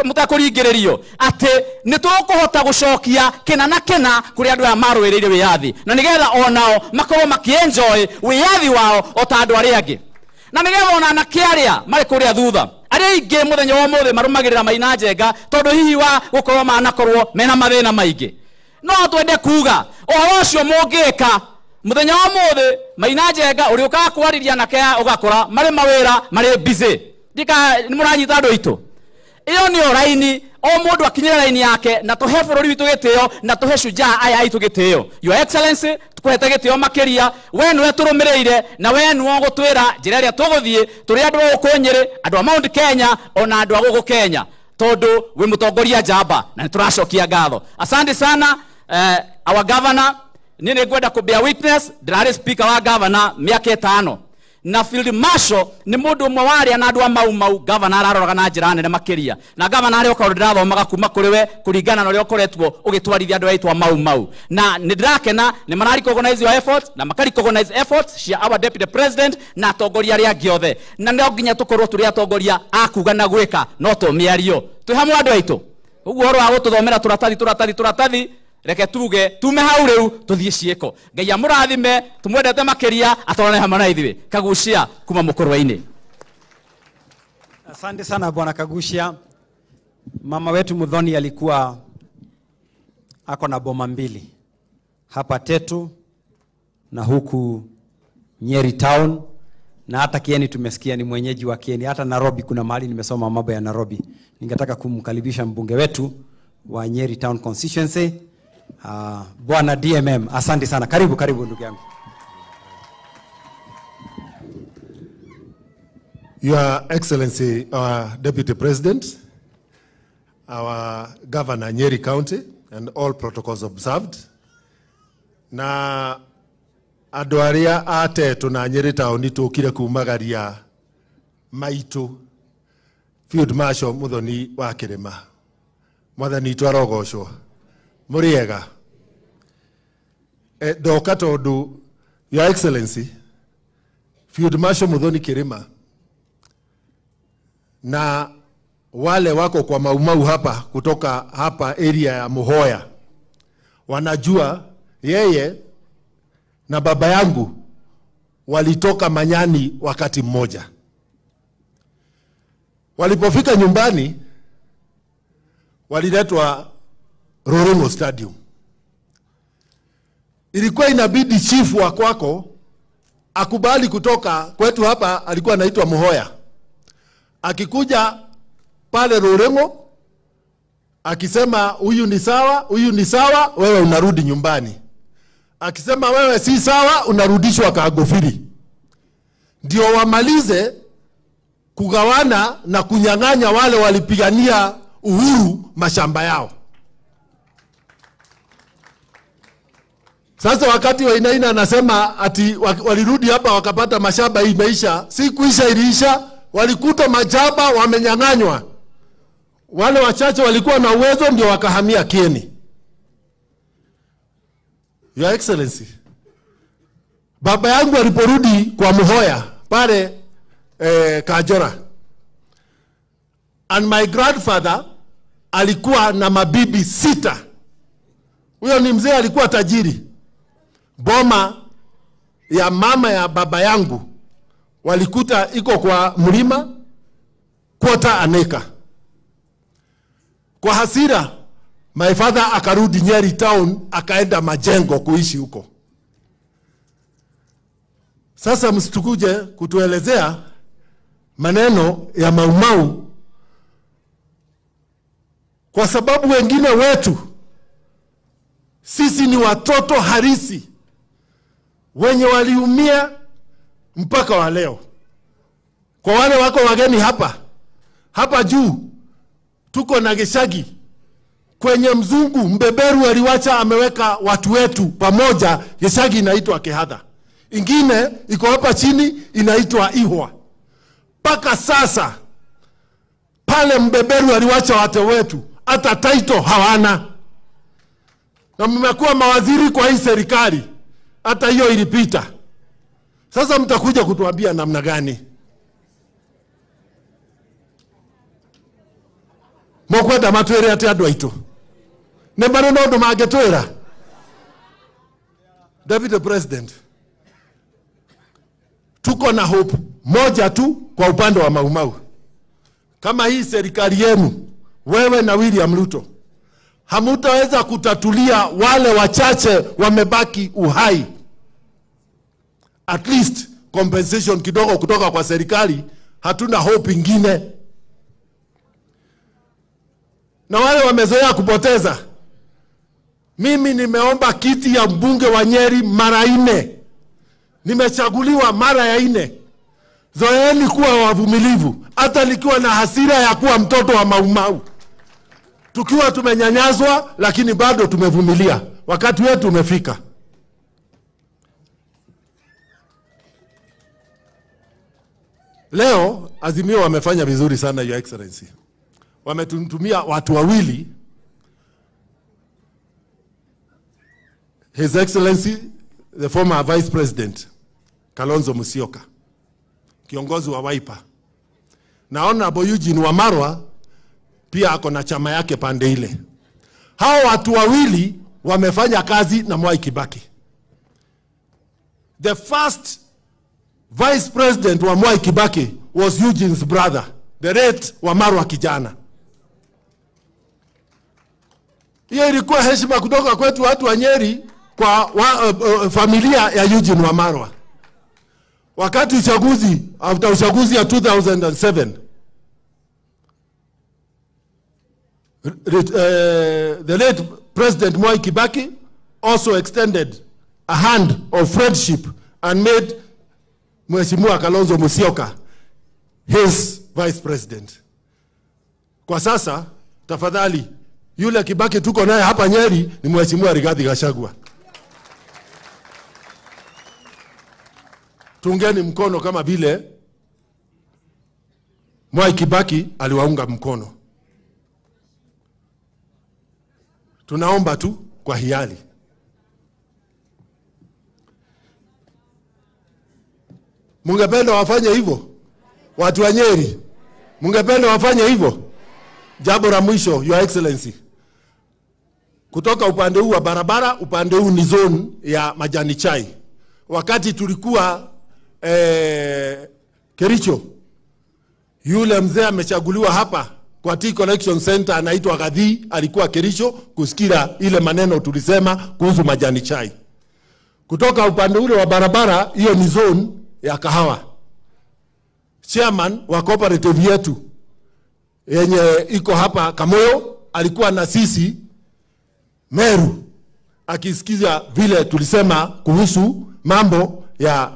mũtekũringĩrĩrio atĩ nĩ tũkũhota gũcokia kĩna na kĩna kũrĩ andũ aya marũĩrĩire wĩyathi na nĩgetha onao makorwo makĩenjoy wĩyathi wao o ta andũ arĩa angĩ na nĩgetha ona anake arĩa marĩ kũrĩa thutha arĩa aingĩ mũthenya wa ũmũthĩ marũmagĩrĩra Maina Njenga tondũ hihi wa gũkorwo manakorwo mena mathĩna maingĩ. No twende kuga ũhoro ũcio mũngĩka mũthenya wa ũmũthĩ Maina Njenga ũrĩa ũkaga kwarĩria anake aya ũgakora marĩ mawĩra marĩ busy. Ndika nĩ mũranyita andũ aitũ. Ĩyo nĩyo raini o mũndũ akinyĩre raini yake na tũhe bũrũri witũ gĩtĩo na tũhe shujaa aya aitũ gĩtĩo. Your Excellency tũkũhete gĩtĩo makĩria we nĩwe tũrũmĩrĩire na we nĩwe ũgũtwĩra njĩra ĩrĩa tũgũthiĩ tũrĩ andũ a gũkũ Nyĩrĩ, andũ a Mount Kenya ona andũ a gũkũ Kenya tondũ wĩ mũtongoria njamba na nĩtũracokia ngatho. Asante sana our governor. Niĩ nĩngwenda kũ bear witness ndĩrarĩ speaker wa governor mĩaka 5 na Field Marshal nĩ mũndũ ũmwe warĩa na andũ a Mau Mau governor araroraga na njĩra nene makĩria na governor arĩa okorwo ndĩrathomaga kuma kũrĩ we kũringana na ũrĩa ũkoretwo ũgĩtwarithia andũ aitũ a Mau Mau na nĩ ndĩrakena nĩ mara recognize your efforts na maka recognize efforts cia our deputy president na atongoria arĩa angĩ othe na no nginya tũkorwo tũrĩ atongoria a kuga na gwĩka no to mĩario. Twĩ hamwe andũ aitũ. Ũguo ũhoro wa gũtũthomera tũratathi reke tuge tume hau rĩu tũthiĩ ciĩko. Ngai amũrathime tũmwendete makĩria atwarane hamwe na ithuĩ. Kagucia kuma Mũkũrwe-inĩ. Asante sana bwana Kagucia. Mama wetu Muthoni alikuwa ako na boma mbili hapa Tetu na huku Nyeri town, na hata Kieni tumesikia ni mwenyeji wa Kieni. Hata Nairobi kuna mahali nimesoma mambo ya Nairobi. Ningetaka kumkaribisha mbunge wetu wa Nyeri town constituency, Bwana DMM. Asante sana. Karibu, karibu ndugu yangu. Your Excellency, our Deputy President, our Governor Nyeri County, and all protocols observed. Na andũ arĩa a Tetu na Nyeri town tũkire kumagaria maitu Field Marshal Muthoni wa Kirima. Mwathani witũ arogocwo. Mũrĩega. Ndoka tondũ Your Excellency Field Marshal Muthoni Kirima na wale wako kwa Maumau hapa kutoka hapa area ya Muhoya wanajua yeye na baba yangu walitoka Manyani wakati mmoja. Walipofika nyumbani waliletwa Rorongo Stadium. Ilikuwa inabidi chifu wa kwako akubali kutoka kwetu hapa, alikuwa anaitwa Muhoya. Akikuja pale Rorongo akisema huyu ni sawa, huyu ni sawa, wewe unarudi nyumbani. Akisema wewe si sawa, unarudishwa Kagofiri. Ndio wamalize kugawana na kunyang'anya wale walipigania uhuru mashamba yao. Sasa wakati Wainaina anasema ati walirudi hapa wakapata mashamba imeisha, si kuisha iliisha, walikuta majaba wamenyang'anywa. Wale wachache walikuwa na uwezo ndio wakahamia Kieni. Your Excellency, baba yangu aliporudi kwa Muhoya pale Kajora, and my grandfather alikuwa na mabibi 6. Huyo ni mzee alikuwa tajiri. Boma ya mama ya baba yangu walikuta iko kwa mlima kwota aneka. Kwa hasira, my father akarudi Nyeri town, akaenda Majengo kuishi huko. Sasa msitukuje kutuelezea maneno ya Maumau, kwa sababu wengine wetu sisi ni watoto harisi wenye waliumia mpaka wa leo. Kwa wale wako wageni hapa, hapa juu tuko na Gishagi kwenye mzungu mbeberu aliwacha ameweka watu wetu pamoja. Gishagi inaitwa Kehadha, ingine iko hapa chini inaitwa Ihwa. Paka sasa pale mbeberu aliwacha watu wetu hata title hawana, na mmekuwa mawaziri kwa hii serikali, hata hiyo ilipita. Sasa mtakuja kutuambia namna gani? Mokwenda matwire ati andu aitu ni mari no undu mangetwira. Deputy President, tuko na hope moja tu kwa upande wa Maumau. Kama hii serikali yenu, wewe na William Ruto, hamutaweza kutatulia wale wachache wamebaki uhai, at least compensation kidogo kutoka kwa serikali, hatuna hope ingine. Na wale wamezoea kupoteza, mimi nimeomba kiti ya mbunge wa Nyeri mara 4, nimechaguliwa mara ya 4. Zoeeni kuwa wavumilivu, hata nikiwa na hasira ya kuwa mtoto wa Maumau. Tukiwa tumenyanyazwa, lakini bado tumevumilia. Wakati wetu umefika. Leo Azimio wamefanya vizuri sana, Your Excellency. Wametumia watu wawili, His Excellency the former Vice President Kalonzo Musyoka, kiongozi wa Wiper, na Honorable Eugene Wamalwa pia ako na chama yake pande ile. Hao watu wawili wamefanya kazi na Mwai Kibaki. The first Vice President wa Mwai Kibaki was Eugene's brother, the late Wamalwa kijana. Hiyo ilikuwa heshima kutoka kwetu watu wa Nyeri kwa familia ya Eugene Wamalwa. Wakati uchaguzi, after uchaguzi ya 2007, the late President Mwai Kibaki also extended a hand of friendship and made Mheshimiwa Kalonzo Musyoka his vice president. Kwa sasa, tafadhali, yule Kibaki tuko naye hapa Nyeri ni Mheshimiwa Rigathi Gachagua. Tungeni mkono kama vile Mwai Kibaki aliwaunga mkono. Tunaomba tu kwa hiari. Mungependa wafanye hivyo? Watu wa Nyeri, mungependa wafanye hivyo? Jambo la mwisho, Your Excellency, kutoka upande huu wa barabara, upande huu ni zone ya majani chai. Wakati tulikuwa Kericho, yule mzee amechaguliwa hapa kwa Tea Collection Center anaitwa Gadhi, alikuwa Kericho kusikia ile maneno tulisema kuhusu majani chai. Kutoka upande ule wa barabara, hiyo ni zone ya kahawa. Chairman wa cooperative yetu yenye iko hapa Kamoyo alikuwa na sisi Meru akisikiza vile tulisema kuhusu mambo ya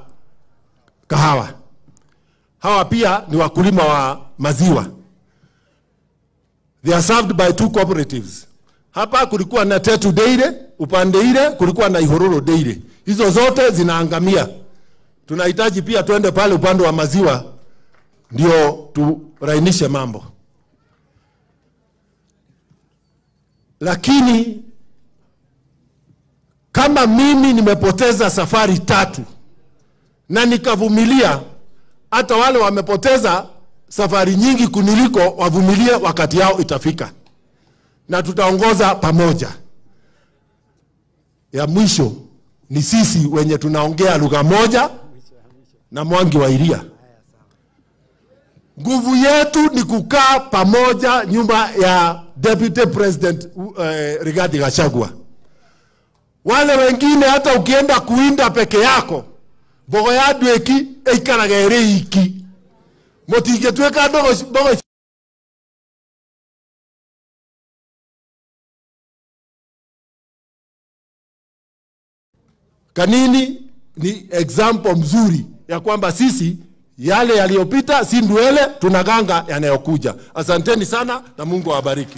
kahawa. Hawa pia ni wakulima wa maziwa. They are served by two cooperatives. Hapa kulikuwa na Tetu Dairy, upande ile kulikuwa na Ihororo Dairy. Hizo zote zinaangamia. Tunahitaji pia tuende pale upande wa maziwa ndio turainishe mambo. Lakini kama mimi nimepoteza safari 3 na nikavumilia, hata wale wamepoteza safari nyingi kuniliko wavumilie, wakati yao itafika. Na tutaongoza pamoja. Ya mwisho ni sisi wenye tunaongea lugha moja na Mwangi wa Iria. Nguvu yetu ni kukaa pamoja nyumba ya Deputy President Rigathi Gachagua. Wale wengine hata ukienda kuinda peke yako, mbogo ya ndweki ikaraga ĩrĩ iki. Mũtingĩtuĩka mbogo Kanini ni example mzuri ya kwamba sisi yale yaliyopita si ndwele, tunaganga yanayokuja. Asanteni sana na Mungu awabariki.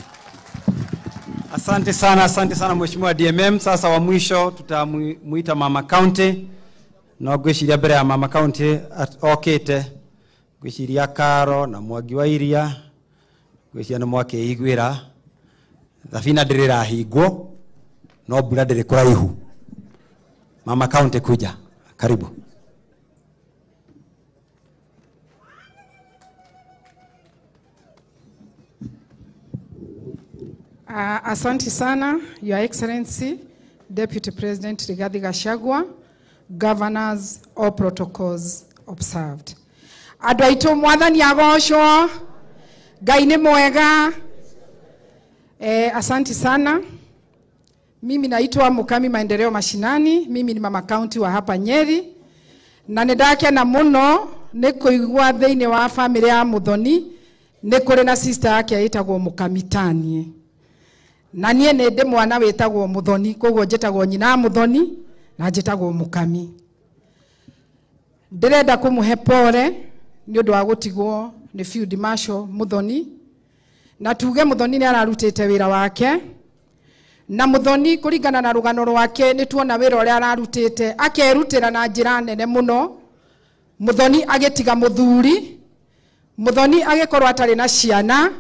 Asante sana Mheshimiwa DMM. Sasa wa mwisho tutamuita Mama County. No ngwiciria mbere ya Mama County okite ngwiciria Karo na Mwangi wa Iria, ngwiciria nĩ mwakĩiguĩra thabina ndĩrĩrahingwo no mbura ndĩrĩ kũraihu. Mama County kuja, karibu. Asante sana, Your Excellency, Deputy President Rigathi Gachagua, governors, all protocols observed. Andũ aitũ mwathani agocwo, Ngai nĩ mwega. Asante sana. Mimi naitwa Mukami Maendeleo Mashinani, mimi ni mama county wa hapa Nyeri. Na nĩ ndakena mũno nĩ kũigua thĩinĩ wa family ya Muthoni nĩ kũrĩ na sister yake ĩtagwo Mukami Tanie. Na niĩ nĩ ndĩ mwana wĩtagwo Muthoni, koguo njĩtagwo nyina Muthoni na njĩtagwo Mukami. Ndĩrenda kũmũhe pole nĩ ũndũ wa gũtigwo nĩ Field Marshal Muthoni, na tuge Muthoni nĩ ararutĩte wĩra wake. Na Muthoni kũringana na rũgano rwake nĩ tuona wĩra ũrĩa ararutĩte, akerutĩra na njĩra nene mũno. Muthoni agĩtiga mũthuri, Muthoni agĩkorwo atarĩ na ciana,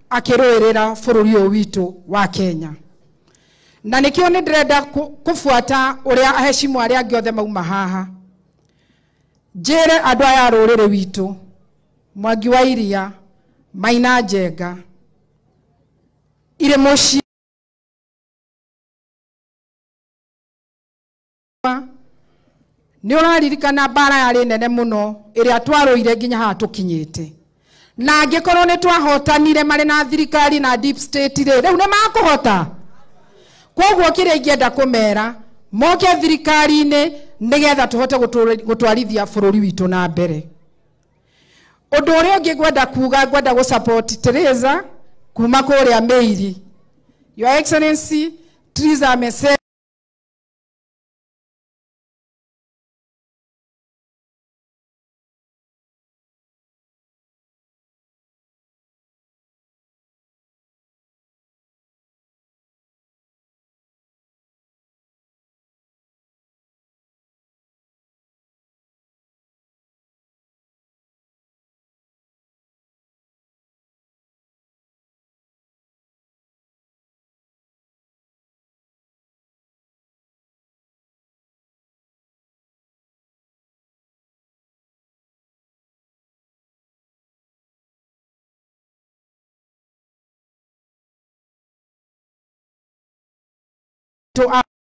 akĩrũĩrĩra bũrũri ũyũ witũ wa Kenya. Na nĩkĩo nĩ ndĩrenda kũbuata ũrĩa aheshimu arĩa angĩ othe mauma haha. Njĩre andũ aya a rũrĩrĩ witũ, Mwangi wa Iria, Maina Njenga, irĩ mũciĩ nĩ ũraririkana mbara yarĩ nene mũno ĩrĩa twarũire nginya haha tũkinyĩte. Na angĩkorwo nĩ twahotanire marĩ na thirikari na deep state rĩ, rĩu nĩ makũhota. Koguo kĩrĩa ingĩenda kũmera, moke thirikari-inĩ nĩgetha tũhote gũtwarithia bũrũri witũ na mbere. Ũndũ ũrĩa ũngĩ ngwenda kuga, ngwenda gũ support Teresa kuma kũrĩa Meiri. Your Excellency, Teresa amesema A.